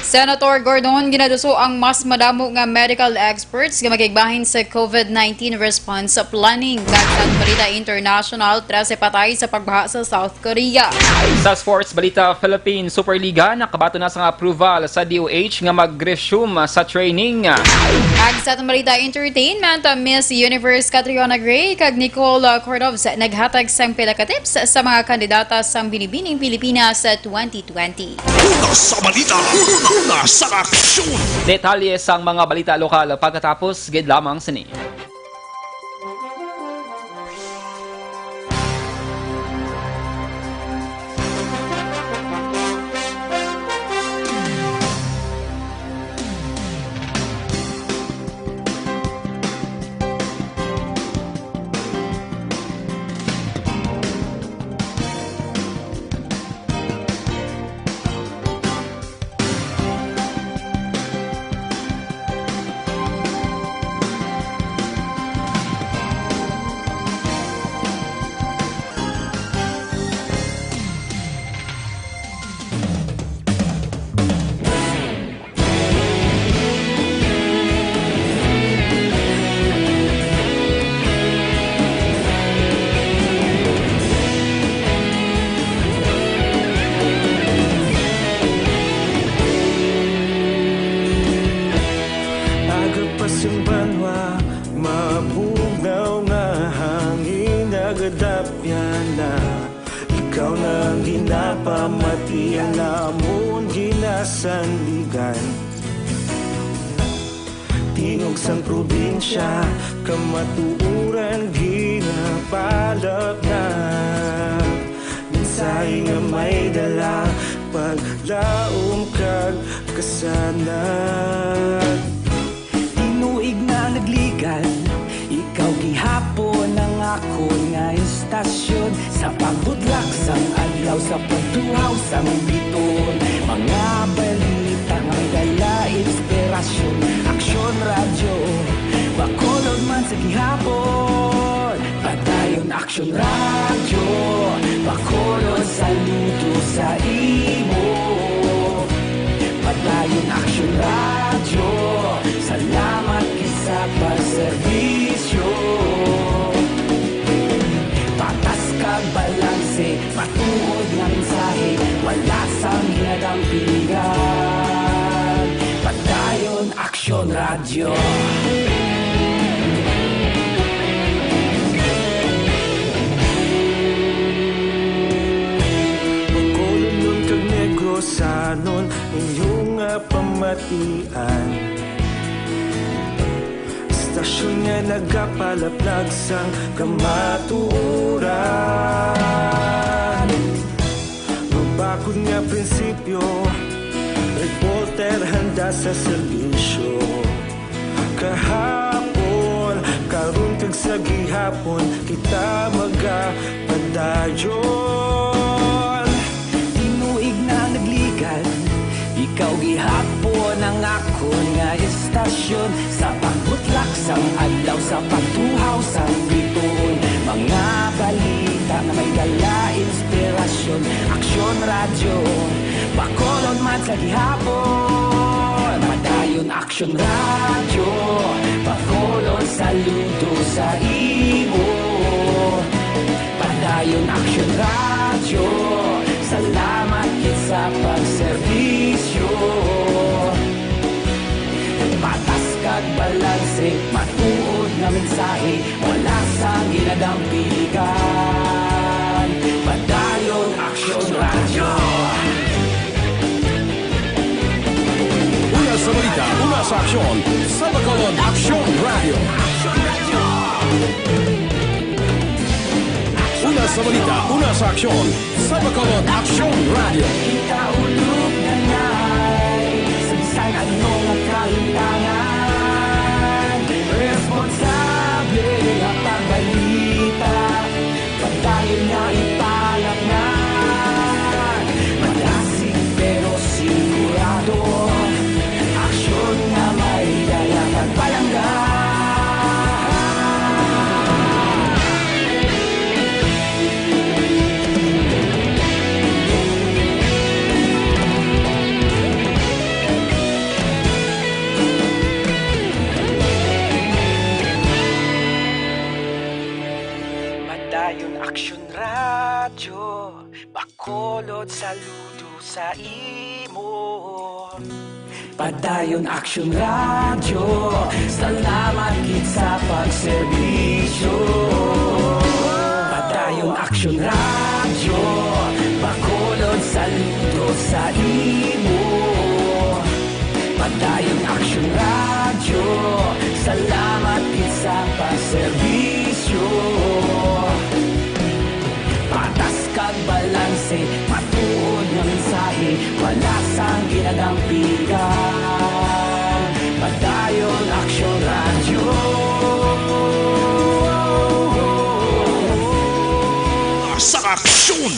Senator Gordon, ginaduso ang mas madamo nga medical experts nga makigbahin sa COVID nineteen response planning. Kag sa balita international, trese patay sa pagbaha sa South Korea. Sa sports balita, Philippine Superliga nakabaton na sang approval sa D O H nga mag-resume sa training. Kag sa atong balita entertainment, Miss Universe Catriona Gray kag Nicole Cordovez naghatag sang pila ka tips sa mga kandidata sang Binibining Pilipinas twenty twenty. Una sa balita, una, una sa aksyon. Detalye sang mga balita lokal pagkatapos gid lamang sini. Aga pa sang banwa, mabugnaw nga hangin, nagadapyan na. Ikaw na ang ginapamatian, amon ginasandigan. Tingog sang probinsya, kamatuoran ginapalapnag. Mensahe nga may dala, paglaom kag kasanag. Tinuig na nagligan, ikaw gihapon ang akon nga istasyon. Sa pagbudlak sang adlaw, sa pagtuhaw sang biton, mga balita nga may dala inspirasyon. Aksyon Radyo Bacolod man sa gihapon. Padayon Aksyon Radyo Bacolod, saludo sa imo. Padayon Aksyon Radyo, salamat gid sa pagserbisyo. Patas kag balanse, matuod nga mensahe, wala sang ginadampingan. Padayon Aksyon Radyo. Bacolodnon kag Negrosanon, inyo nga pamatian. Istasyon nga nagapalaplag sang kamatuoran. Mabakod Nga prinsipyo, reporter handa sa serbisyo. Kahapon, karon kag sa gihapon, kita magapadayon. Tinuig na nagligad, ikaw gihapon ang akon nga istasyon. Sa pagbutlak sang adlaw, sa pagtuhaw sang bituon, mga balita nga may dala inspirasyon. Aksyon Radyo, Bacolod man sa gihapon. Padayon Aksyon Radyo, Bacolod, saludo sa imo. Padayon Aksyon Radyo, salamat gid sa pagserbisyo. Patas kag balanse, matuod nga mensahe, wala sang ginadampigan. Padayon Aksyon Radyo. Una sa balita, una sa aksyon, sa Bacolod Aksyon Radyo. Una sa balita, una sa aksyon, sa Bacolod Aksyon Radyo. Kita ulog na nay, sa bisan ano nga kalintangan, responsable nga pagbalita, padayon nga ipalaknag. Madasig pero sigurado, aksyon nga may dala kag palangga. Padayon Aksyon Radyo, Bacolod, saludo sa imo. Padayon Aksyon Radyo, salamat gid sa pagserbisyo. Padayon Aksyon Radyo, Bacolod, saludo sa imo. Padayon Aksyon Radyo, salamat gid sa pagserbisyo. Patas kag balanse, matuod nga mensahe, wala sang ginadampigan. Padayon Aksyon Radyo. Sa aksyon!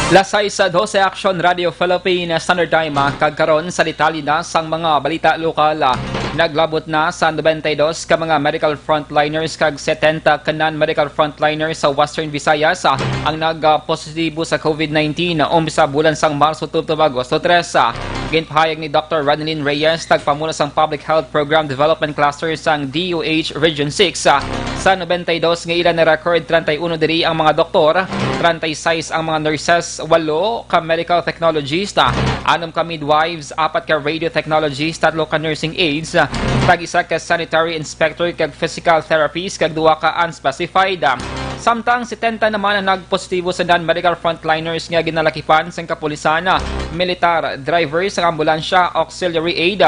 Las sais dose, Aksyon Radio Philippine Standard Time, ah, kag karon sa detalye na sang mga balita lokal, ah, naglabot na sa nobenta y dos ka mga medical frontliners kag setenta ka non-medical frontliners sa Western Visayas, ah, ang nag, ah, positibo sa COVID nineteen, ah, umpisa bulan sang Marso tubtob Agosto tres, ah. Ginpahayag ni Doctor Ranelin Reyes, tagpamuno sang Public Health Program Development Cluster sang D O H Region six, ah, sa nobenta y dos nga ila na-record, treinta y uno diri ang mga doktor, treinta y seis ang mga nurses, walo ka medical technologist, ah, anom ka midwives, apat ka radio technologist, tatlo ka nursing aides, ah, tag-isa ka sanitary inspector kag physical therapist, kag duha ka unspecified. Samtang setenta naman ang nagpositibo sa non-medical frontliners nga ginalakipan sang kapulisan, militar, driver sang ambulansya, auxiliary aid,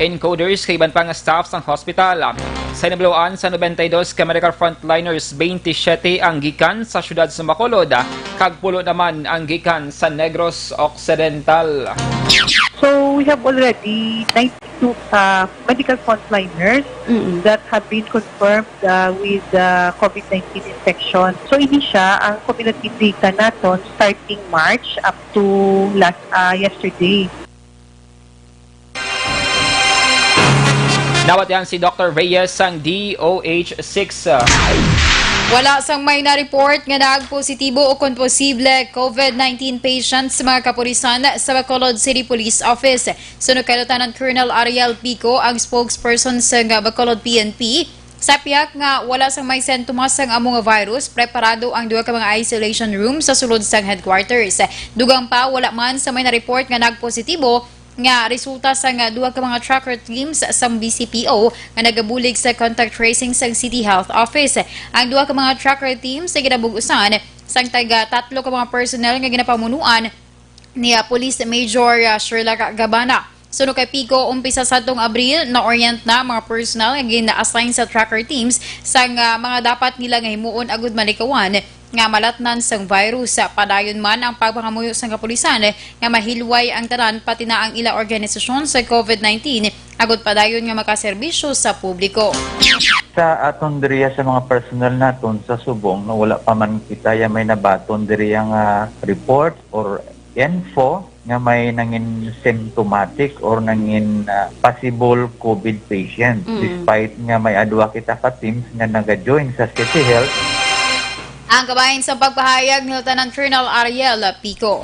encoders, kag iban pa nga staff sang hospital. Sa hinabaluan, sa nobenta y dos ka medical frontliners, twenty-seven ang gikan sa siyudad sa Bacolod, kag pulo naman ang gikan sa Negros Occidental. So, we have already ninety-two, uh, medical frontliners Mm-mm. that have been confirmed, uh, with, uh, COVID nineteen infection. So, ini siya ang cumulative data naton starting March up to last, uh, yesterday. Nawat yan si Doctor Reyes sang D O H six. Wala sang may na-report nga nagpositibo o kon posible COVID nineteen patients sa mga kapulisan sa Bacolod City Police Office. Suno kay Lieutenant Colonel Ariel Pico, ang spokesperson sang Bacolod P N P, sa pihak nga wala sang may sintomas sang amo nga virus, preparado ang duha ka mga isolation room sa sulod sang headquarters. Dugang pa, wala man sa may na-report nga nagpositibo nga resulta sang duha ka mga tracker teams sang B C P O nga nagabulig sa contact tracing sang City Health Office. Ang duha ka mga tracker teams ay ginabug-usan sang taga tatlo ka mga personnel nga ginapamunuan ni, ah, Police Major, ah, Sherlock Gabana. Suno kay Pico, umpisa sadtong Abril, na-orient na ang mga personnel nga gina-assign sa tracker teams sang, ah, mga dapat nila nga himuon agud malikawan nga malatnan sang virus. Padayon man ang pagpangamuyo sang kapulisan nga mahilway ang tanan, pati na ang ila organisasyon sa COVID nineteen, agod padayon nga makaserbisyo sa publiko. Sa aton diriya sa mga personnel naton sa subong, no, wala pa man kita ya may nabaton diriya nga report or info nga may nangin symptomatic or nangin, ah, possible COVID patient, Mm. despite nga may adwa kita ka teams nga naga-join sa City Health. Ang kabahin sa pagpahayag ni Lieutenant Colonel Ariel Pico.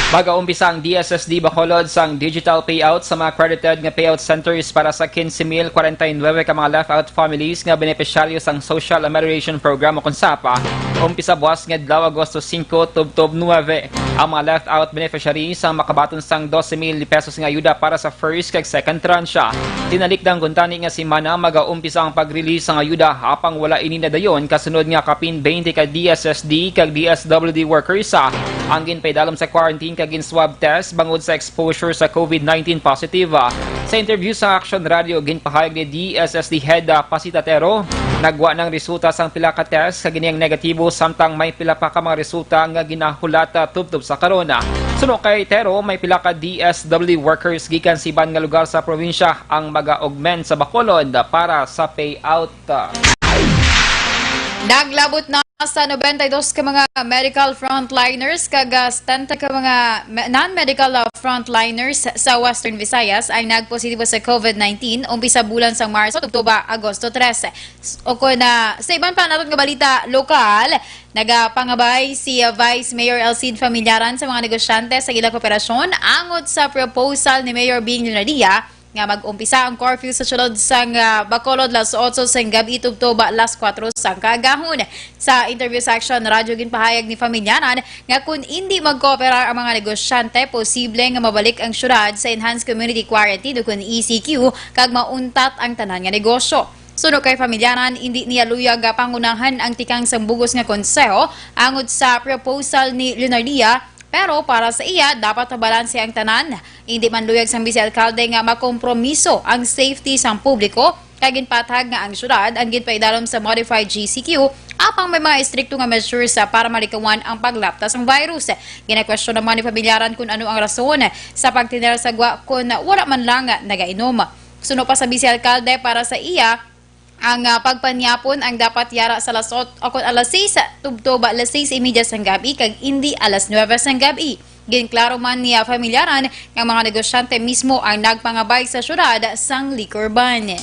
Mag-aumpisa ang D S S D Bacolod sang digital payout sa mga accredited nga payout centers para sa quince mil cuarenta y nueve ka mga left out families nga benepisyaryo sang Social Amelioration Program o kon sapa. Umpisa buwas nga adlaw, Agosto singko, tubtob nuebe. Ang mga left out beneficiaries ang makabaton sang dose mil pesos nga ayuda para sa first kag second tranche. Tinalikdan kuntani nga semana, magaumpisa ang pag-release sang ayuda, apang wala ini nadayon kasunod nga kapin twenty ka D S S D kag D S W D workers, ah, ang ginpaidalom sa quarantine kag gin-swab test bangod sa exposure sa COVID nineteen positive. Sa interview sa Action Radio, ginpahayag ni D S S D Head, ah, Pasita Tero, nagwa ng resulta sang pila ka test kag ini ang negatibo, samtang may pila pa ka mga resulta nga ginahulat, ah, tubtob sa karon. Suno kay Tero, may pila ka D S W workers gikan sa iban nga lugar sa probinsya ang mag-augment sa Bacolod para sa payout. Naglabot na sa nobenta y dos ka mga medical frontliners kag, ah, setenta ka mga me-, non-medical, ah, frontliners sa Western Visayas ang nagpositibo sa COVID nineteen umpisa bulan sang Marso tubtob Agosto tres. S-, o kon, ah, sa iban pa naton nga balita lokal, nagapangabay si, ah, Vice Mayor Elcid Familiaran sa mga negosyante sa ilang kooperasyon angot sa proposal ni Mayor Bing Leonardia nga mag-umpisa ang curfew sa siyudad sang, ah, Bacolod las otso sang gab-i tubtob las kuwatro sang kaagahon. Sa interview sa Action Radio, ginpahayag ni Familiaran nga kun indi magkooperar ang mga negosyante, posible nga mabalik ang siyudad sa Enhanced Community Quarantine o kun E C Q kag mauntat ang tanan nga negosyo. Suno kay Familiaran, indi niya luyag nga pangunahan ang tikang sang bug-os nga konseho angot sa proposal ni Leonardia, pero para sa iya, dapat mabalanse ang tanan. Indi man luyag sang bise alkalde nga makompromiso ang safety sang publiko, kay ginpatag nga ang syudad ang ginpaidalom sa modified G C Q, apang may mga estrikto nga measures para malikawan ang paglapta sang virus. Ginakwestiyon naman ni Familiaran kung ano ang rason sa pagtinera sa gwa kung wala man lang nagainom. Suno pa sa bise alkalde, para sa iya, ang, ah, pagpanyapon ang dapat yara sa alas ot-, o kon alas sais tubtob alas sais y media sang gab-i kag indi alas nuebe sang gab-i. Ginklaro man ni, ah, Familiaran nga mga negosyante mismo ang nagpangabay sa syudad sang liquor ban.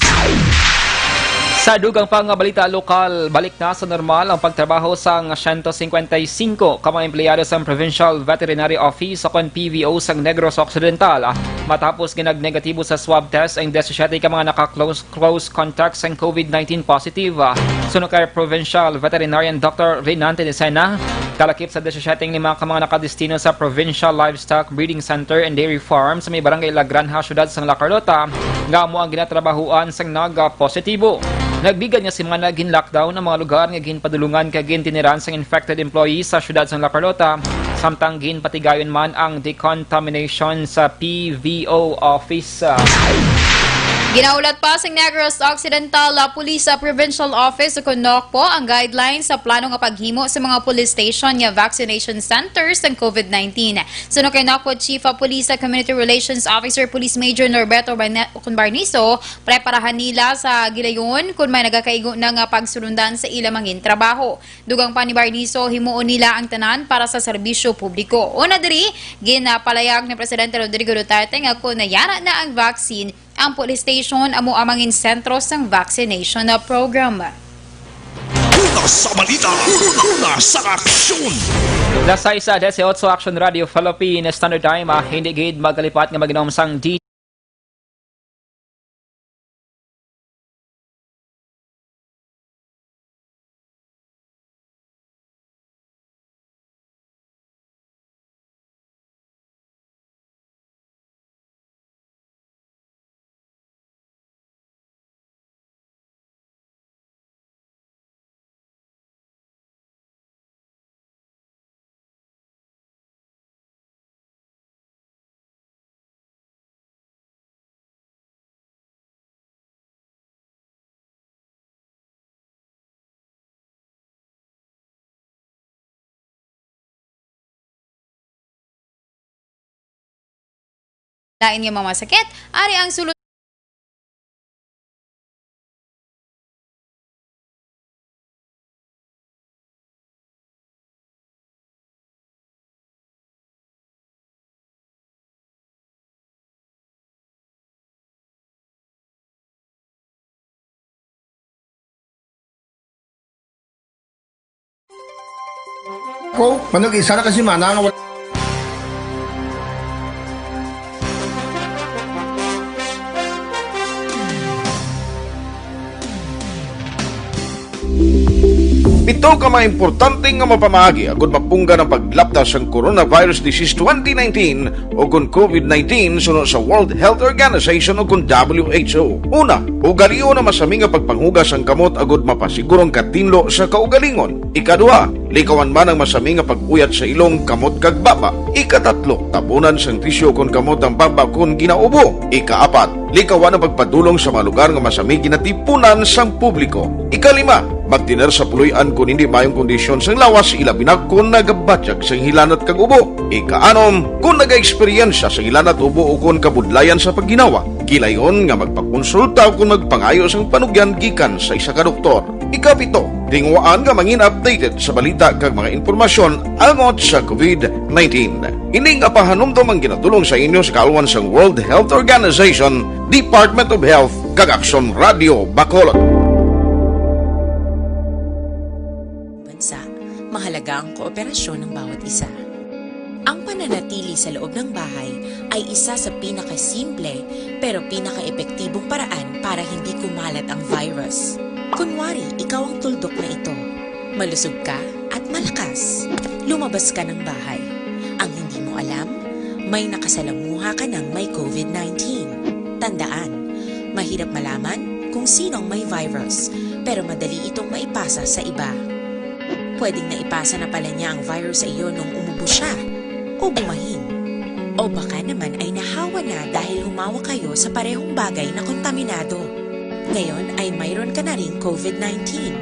Sa dugang pa nga balita lokal, balik na sa normal ang pagtrabaho sang siyento singkwenta y singko ka mga empleyado sang Provincial Veterinary Office o kon P V O sang Negros Occidental, ah, matapos nga nagnegatibo sa swab test ang disisyete ka mga naka-close close contact sang COVID nineteen positive. Suno kay Provincial Veterinarian Doctor Renante Decena, kalakip sa disisyete lima ka mga nakadestino sa Provincial Livestock Breeding Center and Dairy Farm sa may Barangay La Granja, Siyudad sang La Carlota, nga amo ang ginatrabahuan sang naga-positibo. Nagligad nga semana gin-lockdown ang mga lugar nga ginpadulungan kag gintiniran sang infected employees sa siyudad sang La Carlota, samtang ginpatigayon man ang decontamination sa P V O office. Ginahulat pa sang Negros Occidental, ah, Police, ah, Provincial Office o kon NOCPO ang guidelines sa plano nga paghimo sa mga police station nga vaccination centers sang COVID nineteen. Suno kay NOCPO Chief of Police, ah, Community Relations Officer Police Major Norberto Barne-, kon Barniso, preparahan nila sa gilayon kon may nagakaigo na nga pagsulundan sa ila mangin trabaho. Dugang pa ni Barniso, himuon nila ang tanan para sa serbisyo publiko. Una diri, ginapalayag ni Presidente Rodrigo Duterte nga kon nayara na ang vaccine, ang police station amo ang mangin sentro sang vaccination program. Una sa balita, una sa aksyon. Las sais dieciocho, Action Radio Philippine Standard Time, ah, hindi gid magkalipat nga mag-inom sang D Lain nga mga sakit, ari ang sulod. Ko, manug isa na ka semana nga wala. Pito ka mga importante nga mapamaagi agud mapunggan ang paglapda sang coronavirus disease twenty nineteen o kon COVID nineteen suno sa World Health Organization o kon W H O. Una, ugalion ang masami nga pagpanghugas sang kamot agud mapasiguro ang katinlo sa kaugalingon. Ikaduha, likawan man ang masami nga pag-uyat sa ilong, kamot kag baba. Ikatatlo, tabunan sang tisyu kon kamot ang baba kon ginaubo. Ikaapat, likawan ang pagpadulong sa mga lugar nga masami ginatipunan sang publiko. Ikalima, magtener sa puloy-an kon hindi maayong kondisyon sang lawas, ilabi na kon nagabatyag sang hilanat kag ubo. Ikaanom, kon nagaeksperyensya sang hilanat, ubo ukon kabudlayan sa pagginawa, gilayon nga magpakonsulta ukon magpangayo sang panugyan gikan sa isa ka doktor. Ikapito, tinguhaan nga mangin updated sa balita kag mga impormasyon angot sa COVID nineteen. Ini nga pahanumdom ang ginadulong sa inyo sa kaalwan sang World Health Organization, Department of Health, kag Aksyon Radio Bacolod. Bansa, mahalaga ang kooperasyon ng bawat isa. Ang pananatili sa loob ng bahay ay isa sa pinakasimple pero pinakaepektibong paraan para hindi kumalat ang virus. Kunwari, ikaw ang tuldok na ito. Malusog ka at malakas. Lumabas ka ng bahay. Ang hindi mo alam, may nakasalamuha ka ng may COVID nineteen. Tandaan, mahirap malaman kung sino ang may virus, pero madali itong maipasa sa iba. Pwedeng naipasa na pala niya ang virus sa iyo nung umubo siya o bumahin. O baka naman ay nahawa na dahil humawak kayo sa parehong bagay na kontaminado. Ngayon ay mayroon ka na ring COVID nineteen.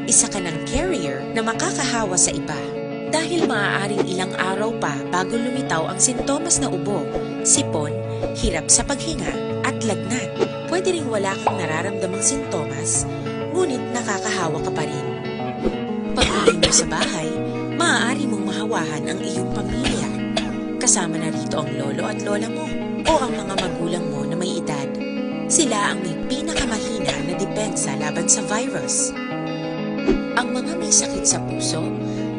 Isa ka ng carrier na makakahawa sa iba. Dahil maaaring ilang araw pa bago lumitaw ang sintomas na ubo, sipon, hirap sa paghinga, at lagnat. Pwede ring wala kang nararamdamang sintomas, ngunit nakakahawa ka pa rin. Pag-uwi mo sa bahay, maaari mong mahawahan ang iyong pamilya. Kasama na rito ang lolo at lola mo o ang mga magulang mo na may edad. Sila ang may pinakamahina na depensa laban sa virus. Ang mga may sakit sa puso,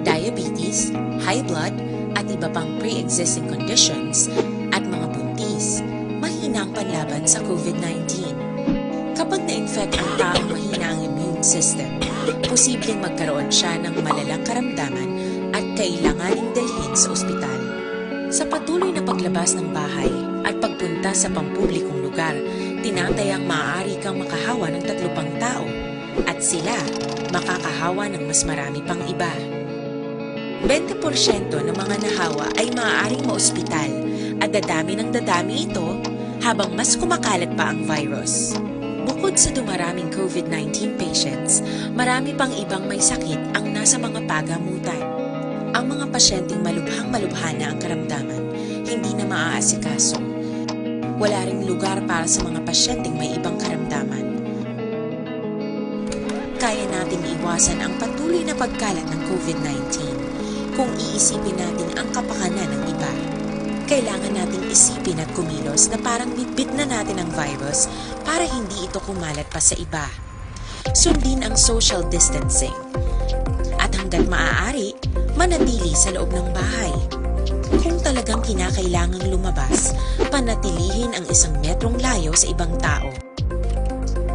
diabetes, high blood, at iba pang pre-existing conditions, at mga buntis, mahina ang panlaban sa COVID nineteen. Kapag na-infect ang taong mahina ang immune system, posibleng magkaroon siya ng malalang karamdaman at kailanganing dalhin sa ospital. Sa patuloy na paglabas ng bahay at pagpunta sa pampublikong lugar, tinatayang maaari kang makahawa ng tatlo pang tao, at sila makakahawa ng mas marami pang iba. Bente porsyento ng mga nahawa ay maaaring maospital, at dadami ng dadami ito habang mas kumakalat pa ang virus. Bukod sa dumaraming COVID nineteen patients, marami pang ibang may sakit ang nasa mga pagamutan. Ang mga pasyenteng malubhang-malubha na ang karamdaman, hindi na maaasikaso. Wala ring lugar para sa mga pasyenteng may ibang karamdaman. Kaya nating iwasan ang patuloy na pagkalat ng COVID nineteen kung iisipin natin ang kapakanan ng iba. Kailangan nating isipin at kumilos na parang bitbit na natin ang virus para hindi ito kumalat pa sa iba. Sundin ang social distancing. At hanggat maaari, manatili sa loob ng bahay. Kung talagang kinakailangang lumabas, panatilihin ang isang metrong layo sa ibang tao.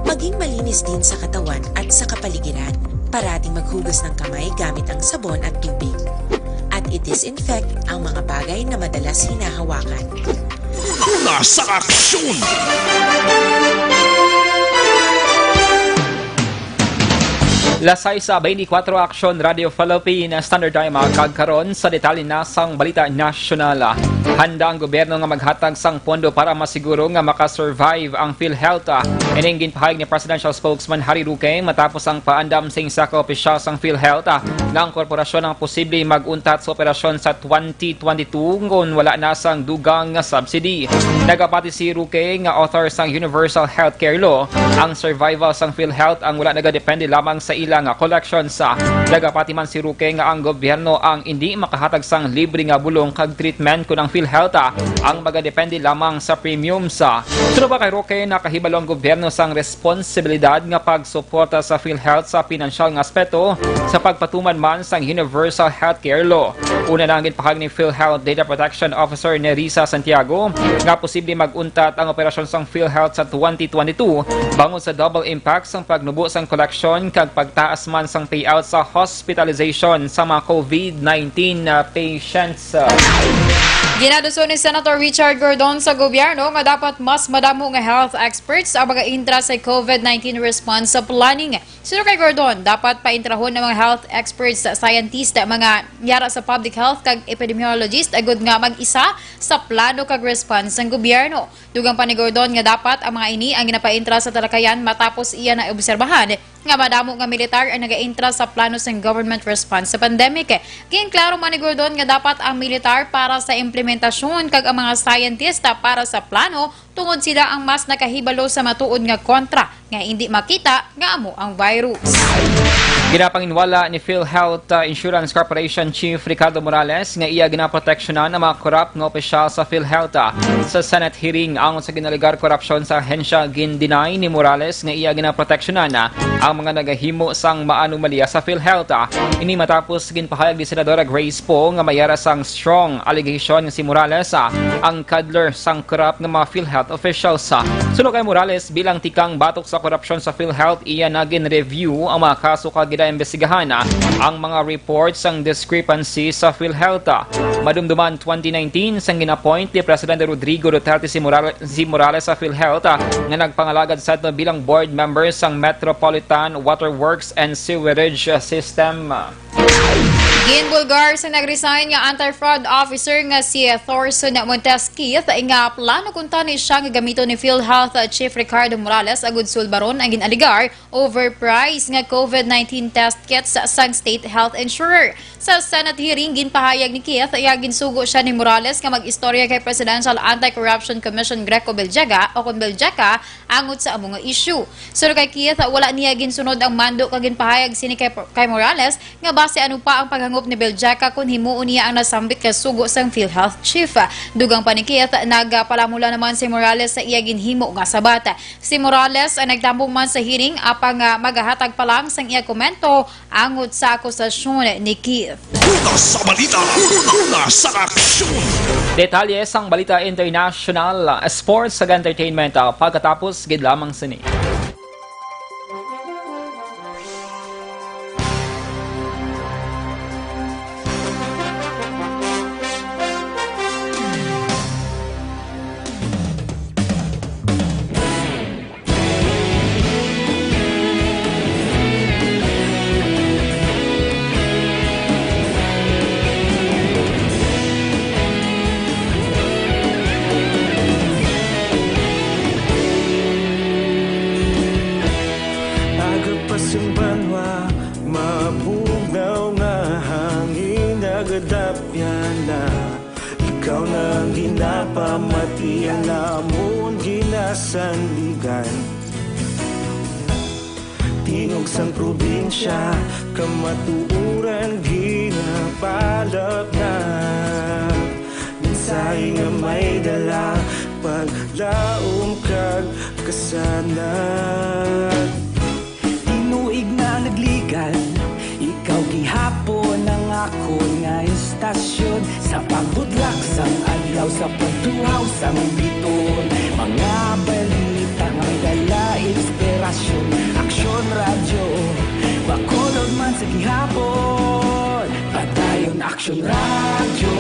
Maging malinis din sa katawan at sa kapaligiran. Parating maghugas ng kamay gamit ang sabon at tubig. At i-disinfect ang mga bagay na madalas hinahawakan. Una sa aksyon! Las sais beintikwatro, Aksyon Radio Philippine Standard Time, kag karon sa detalye na sang balita nasyonal. Handa ang gobyerno nga maghatag sang pondo para masiguro nga makasurvive ang PhilHealth. Ining ginpahayag ni Presidential Spokesman Harry Roque matapos ang paandam sing sa ka opisyal sang PhilHealth nga ang korporasyon ang posible mag-untat sa operasyon sa twenty twenty-two kon wala na sang dugang nga subsidy. Nagapati si Roque nga author sang Universal Healthcare Law, ang survival sang PhilHealth ang wala nagadepende lamang sa ila nga collections. Nagapati man si Roque nga ang gobyerno ang indi makahatag sang libre nga bulong kag treatment kon ang PhilHealth, ah, ang magadepende lamang sa premiums. Suno pa kay Roque, nakahibalo ang gobyerno sang responsibilidad nga pagsuporta sa PhilHealth sa pinansyal nga aspeto sa pagpatuman man sang Universal Healthcare Law. Una na ang ginpahayag ni PhilHealth Data Protection Officer Nerissa Santiago nga posible mag-untat ang operasyon sang PhilHealth sa twenty twenty-two bangod sa double impact sang pagnubo sang koleksyon kag pagtaas man sang payout sa hospitalization sa mga covid nineteen, ah, patients. Ginaduso ni Senator Richard Gordon sa gobyerno nga dapat mas madamo nga health experts ang mag-intra sa covid nineteen response planning. Suno kay Gordon, dapat paintrahon ang mga health experts, scientist, mga yara sa public health kag epidemiologist agud nga mag-isa sa plano kag response sang gobyerno. Dugang pa ni Gordon nga dapat ang mga ini ang ginapaintra sa talakayan matapos iya na obserbahan nga madamo nga militar ang nagaintra sa plano sang government response sa pandemic. Ginklaro man ni Gordon nga dapat ang militar para sa implementasyon kag ang mga scientist para sa plano tungod sila ang mas nakahibalo sa matuod nga kontra nga hindi makita nga amo ang virus. Ginapanginwala ni PhilHealth, uh, Insurance Corporation Chief Ricardo Morales nga iya ginaproteksyonan ang mga korap nga opisyal sa PhilHealth, uh, sa Senate hearing angon sa ginalegar korupsyon sa ahensya. Gin-deny ni Morales nga iya ginaproteksyonan, uh, ang mga nagahimo sang maanomalya sa PhilHealth, uh. Ini matapos ginpahayag ni Senadora Grace Poe nga may ara sang strong allegation nga si Morales, uh, ang cuddler sang korap nga mga PhilHealth officials. Suno kay Morales, bilang tikang batok sa korupsyon sa PhilHealth, iya na gin-review ang mga kaso kag ginaimbestigahan ang mga reports sang discrepancy sa PhilHealth. Madumduman twenty nineteen, sang gin-appoint ni Presidente Rodrigo Duterte si Morale-, si Morales sa PhilHealth, nga nagpangalagad sadto bilang board member sang Metropolitan Waterworks and Sewerage System. Ginbulgar sa nag-resign nga anti-fraud officer nga si Thorson Montes Keith nga plano kuntani siya nga gamiton ni PhilHealth Chief Ricardo Morales agud sulbaron ang gin-alegar overpriced nga covid nineteen test kits sang state health insurer. Sa Senate hearing, ginpahayag ni Keith nga ginsugo siya ni Morales nga mag-istorya kay Presidential Anti-Corruption Commission Greco Beljaga o kon Beljaca angot sa amo nga issue. Suno kay Keith, wala niya ginsunod ang mando kag ginpahayag sini kay, kay Morales nga basi ano pa ang paghangop ni Beljaca kon himuon niya ang nasambit nga sugo sang PhilHealth chief. Dugang pa ni Keith, nagpalamula naman si Morales sa iya ginhimo nga sabat. Si Morales ang nagtambong man sa hearing, apang, ah, magahatag pa lang sang iya komento angot sa akusasyon ni Keith. Una sa balita, una sa aksyon. Detalye sang balita international, sports, kag entertainment, ah, pagkatapos gid lamang sini. Aga pa sing banwa, mabugnaw nga hangin, nagadapyan na. Ikaw na ang ginapamati, ang amon ginasandigan. Tingog sang probinsya, kamatuoran ginapalapnag. Mensahe nga may dala, paglaom kag kasanag. Tinuig na nagligad, ikaw gihapon ang akon nga istasyon. Sa pagbudlak sang adlaw, sa pagtuhaw sang biton, mga balita nga may dala inspirasyon. Aksyon Radyo Bacolod man sa gihapon. Padayon Aksyon Radyo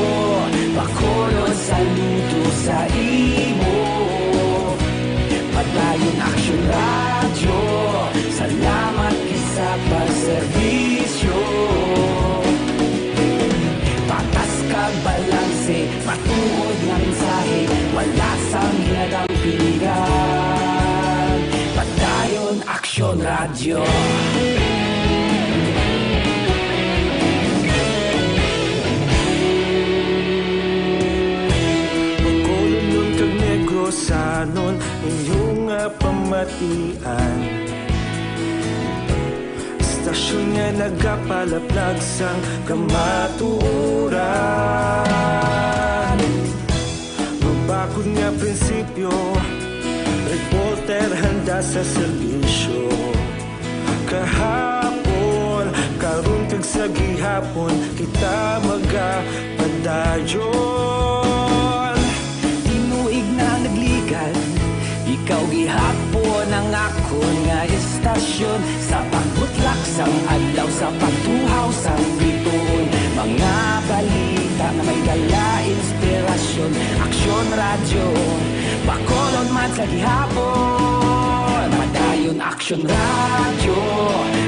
Bacolod, saludo sa imo. Padayon Aksyon Radyo, salamat gid sa pagserbisyo. Patas kag balang Kasi matuod nga mensahe, wala sang ginadampigan. Padayon Aksyon Radyo. Bacolodnon kag Negrosanon, inyo nga pamatian. Istasyon nga nagapalaplag sang kamatuoran. Mabakod nga prinsipyo, reporter handa sa serbisyo. Kahapon, karon kag sa gihapon, kita magapadayon. Tinuig na nagligan, ikaw gihapon ang akon nga istasyon. Sa pagbutlak sang adlaw, sa pagtuhaw sang bituon, mga balita nga may dala inspirasyon. Aksyon Radyo, Bacolod man sa gihapon. Padayon Aksyon Radyo,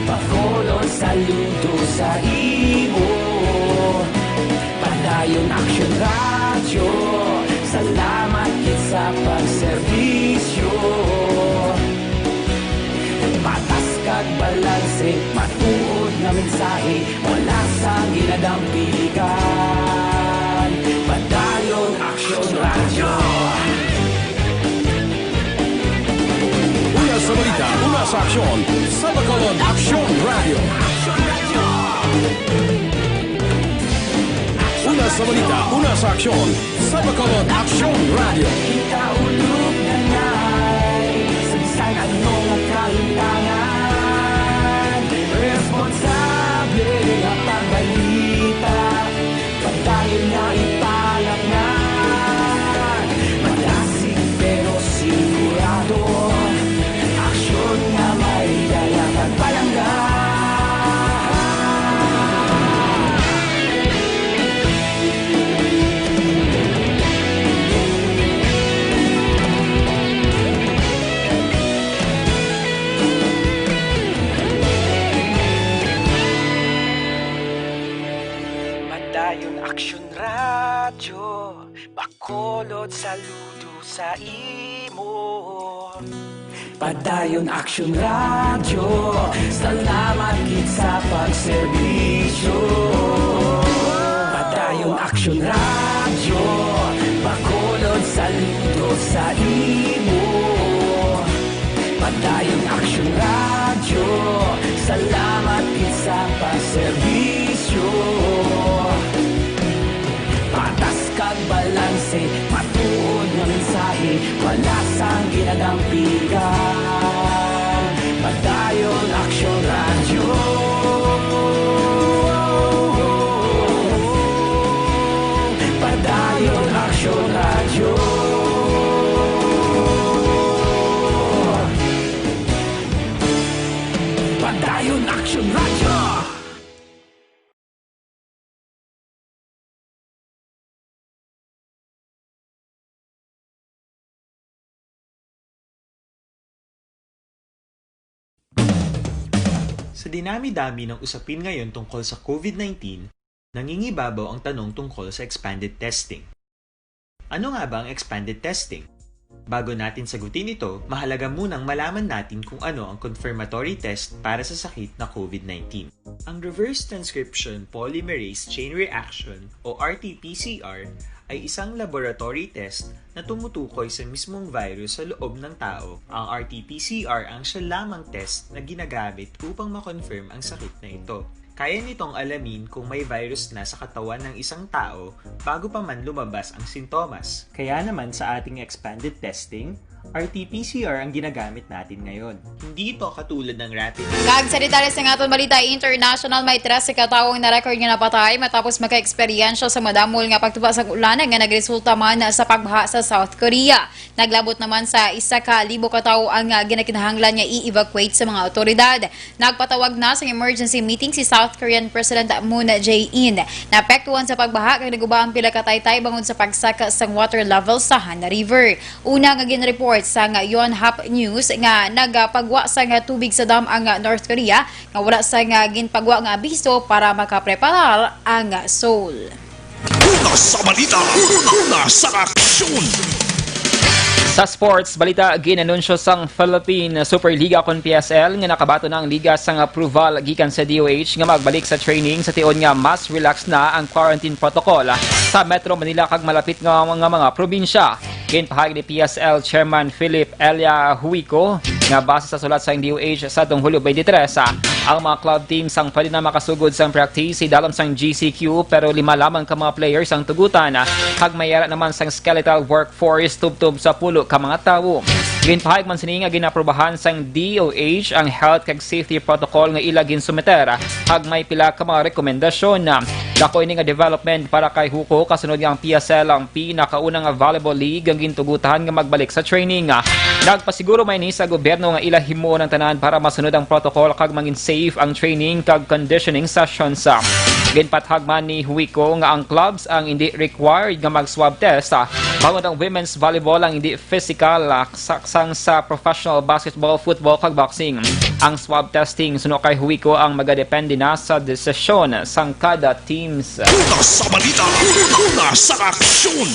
Bacolod saludo sa imo. Padayon Aksyon Radyo, salamat gid sa pagserbisyo. Patas kag balanse, matuod nga mensahe, wala sang ginadampigan. Padayon Aksyon Radyo. Una sa balita, una sa aksyon, sa Bacolod Aksyon Radyo. Una sa balita, una sa aksyon, sa Bacolod Aksyon Radyo. Kita ulog na ngay, sa bisan ano nga kahintangan, responsable nga pagbalita. Padayon nga ipalatngan, madasig pero sigurado. Aksyon nga may dala kag palangga. Padayon Aksyon Radyo, Bacolod saludo sa imo. Padayon Aksyon Radyo, salamat gid sa pagserbisyo. Padayon Aksyon Radyo, Bacolod saludo sa imo. Padayon Aksyon Radyo, salamat gid sa pagserbisyo. Patas kag balanse, matuod nga mensahe, wala sang ginadampigan. Padayon Aksyon Radyo. Padayon Aksyon Radyo. Padayon Aksyon Radyo. Sa dinami-dami ng usapin ngayon tungkol sa COVID nineteen, nangingibabaw ang tanong tungkol sa expanded testing. Ano nga ba ang expanded testing? Bago natin sagutin ito, mahalaga munang malaman natin kung ano ang confirmatory test para sa sakit na COVID nineteen. Ang reverse transcription polymerase chain reaction o R T P C R ay isang laboratory test na tumutukoy sa mismong virus sa loob ng tao. Ang R T P C R ang siya lamang test na ginagamit upang ma-confirm ang sakit na ito. Kaya nitong alamin kung may virus na sa katawan ng isang tao bago pa man lumabas ang sintomas. Kaya naman sa ating expanded testing, R T P C R ang ginagamit natin ngayon. Hindi ito katulad ng rapid. Kag sa detalye sa aton balita international, may trese ka tawo ang na-record nga napatay matapos maka-eksperyensya sa madamol nga pagtuba sa ulan nga nagresulta man sa pagbaha sa South Korea. Naglabot naman sa isa ka libo ka tawo ang, ah, ginakinahanglan nga i-evacuate sa mga awtoridad. Nagpatawag na sang emergency meeting si South Korean President Moon Jae-in. Naapektuhan sa pagbaha kag naguba ang pila ka taytay bangod sa pagsaka sang water level sa Han River. Una nga ginreport sang Yonhap News nga nagapagwa sang tubig sa dam ang North Korea nga wala sang ginpagwa nga abiso para makapreparar ang Seoul. Una sa balita, una, una sa aksyon. Sa sports balita, ginanunsyo sang Philippine Superliga kon P S L nga nakabaton na ang liga sang approval gikan sa D O H nga magbalik sa training sa tion nga mas relax na ang quarantine protocol sa Metro Manila kag malapit nga, nga mga probinsya. Ginpahayag ni P S L Chairman Philip Elia Huico nga base sa sulat sang D O H sa atong Hulyo twenty-three, ang mga club teams ang pwede na makasugod sang practice sa idalom sang G C Q, pero lima lamang ka mga players ang tugutan, kag may ara naman sang skeletal workforce tubtob sa pulo ka mga tawo. Ginpahayag man sini nga ginaprobahan sang D O H ang health kag safety protocol nga ila ginsumiter, kag may pila ka mga rekomendasyon. Dako ini nga development para kay Huico, kasunod nga ang P S L ang pinakauna nga volleyball league ang gintugutan nga magbalik sa training. Nagpasiguro man ini sa gobyerno nga ila himuon ang tanan para masunod ang protocol kag mangin safe ang training kag conditioning sessions. Ginpahayag man ni Huico nga ang clubs ang hindi required nga mag-swab test, ah, bangod ang women's volleyball ang hindi physical, ah, sa, sang sa professional basketball, football kag boxing. Ang swab testing suno kay Huico ang magadepende na sa desisyon sang kada teams. Una sa balita, una sa aksyon.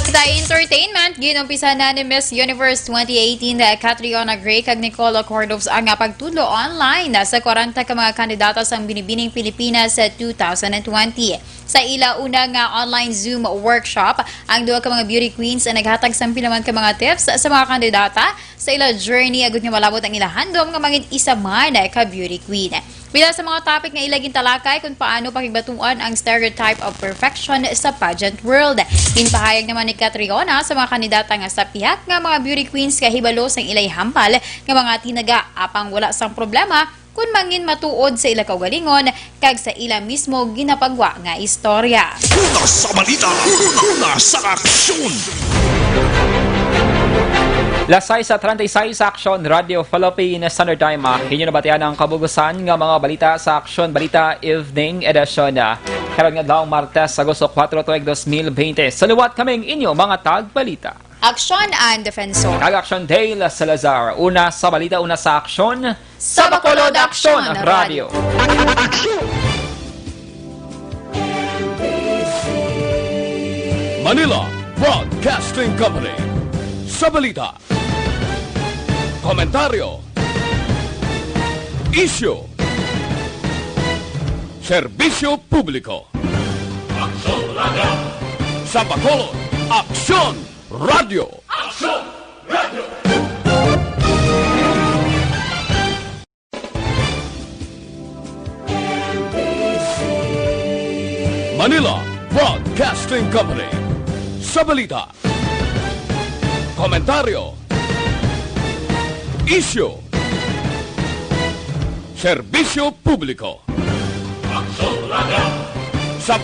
Sa entertainment, ginumpisan na ni Miss Universe twenty eighteen na Catriona Gray kag Nicolo Cordovez ang pagtudlo online na sa kwarenta ka mga kandidata sang Binibining Pilipinas sa two thousand and twenty. Sa ila una nga online Zoom workshop, ang duha ka mga beauty queens ang naghatag sang pila man ka mga tips sa mga kandidata sa ila journey agud nga malabot ang ila handom nga mangin isa man ka beauty queen. Pila sa mga topic nga ila gintalakay kung paano pakigbatuan ang stereotype of perfection sa pageant world. Ginpahayag naman ni Catriona sa mga kandidata nga sa pihak nga mga beauty queens kahibalo sang ilay hambal nga mga tinaga, apang wala sang problema kun mangin matuod sa ila kaugalingon kag sa ila mismo ginapagwa nga istorya. Una sa balita, una sa aksyon. Las sais treinta y seis, Aksyon Radio Philippine Standard Time. Ah, inyo nabatian ang kabugusan nga mga balita sa Aksyon Balita Evening Edition. Ah, karon nga adlaw, Martes, Agosto kuwatro, tuig dos mil bente. Sa liwat kaming inyo mga tagbalita. Aksyon and Defensor. Kag Aksyon Dale Salazar. Una sa balita, una sa aksyon. Sa Bacolod, Aksyon Radio. Manila Broadcasting Company. Sa balita, komentaryo, isyu, serbisyo publiko. Aksyon Radio. Sa Bacolod, Aksyon Radio. Aksyon Radio. Manila Broadcasting Company. Sa balita, komentaryo, isyu, serbisyo publiko. Aksyon Radio. Sa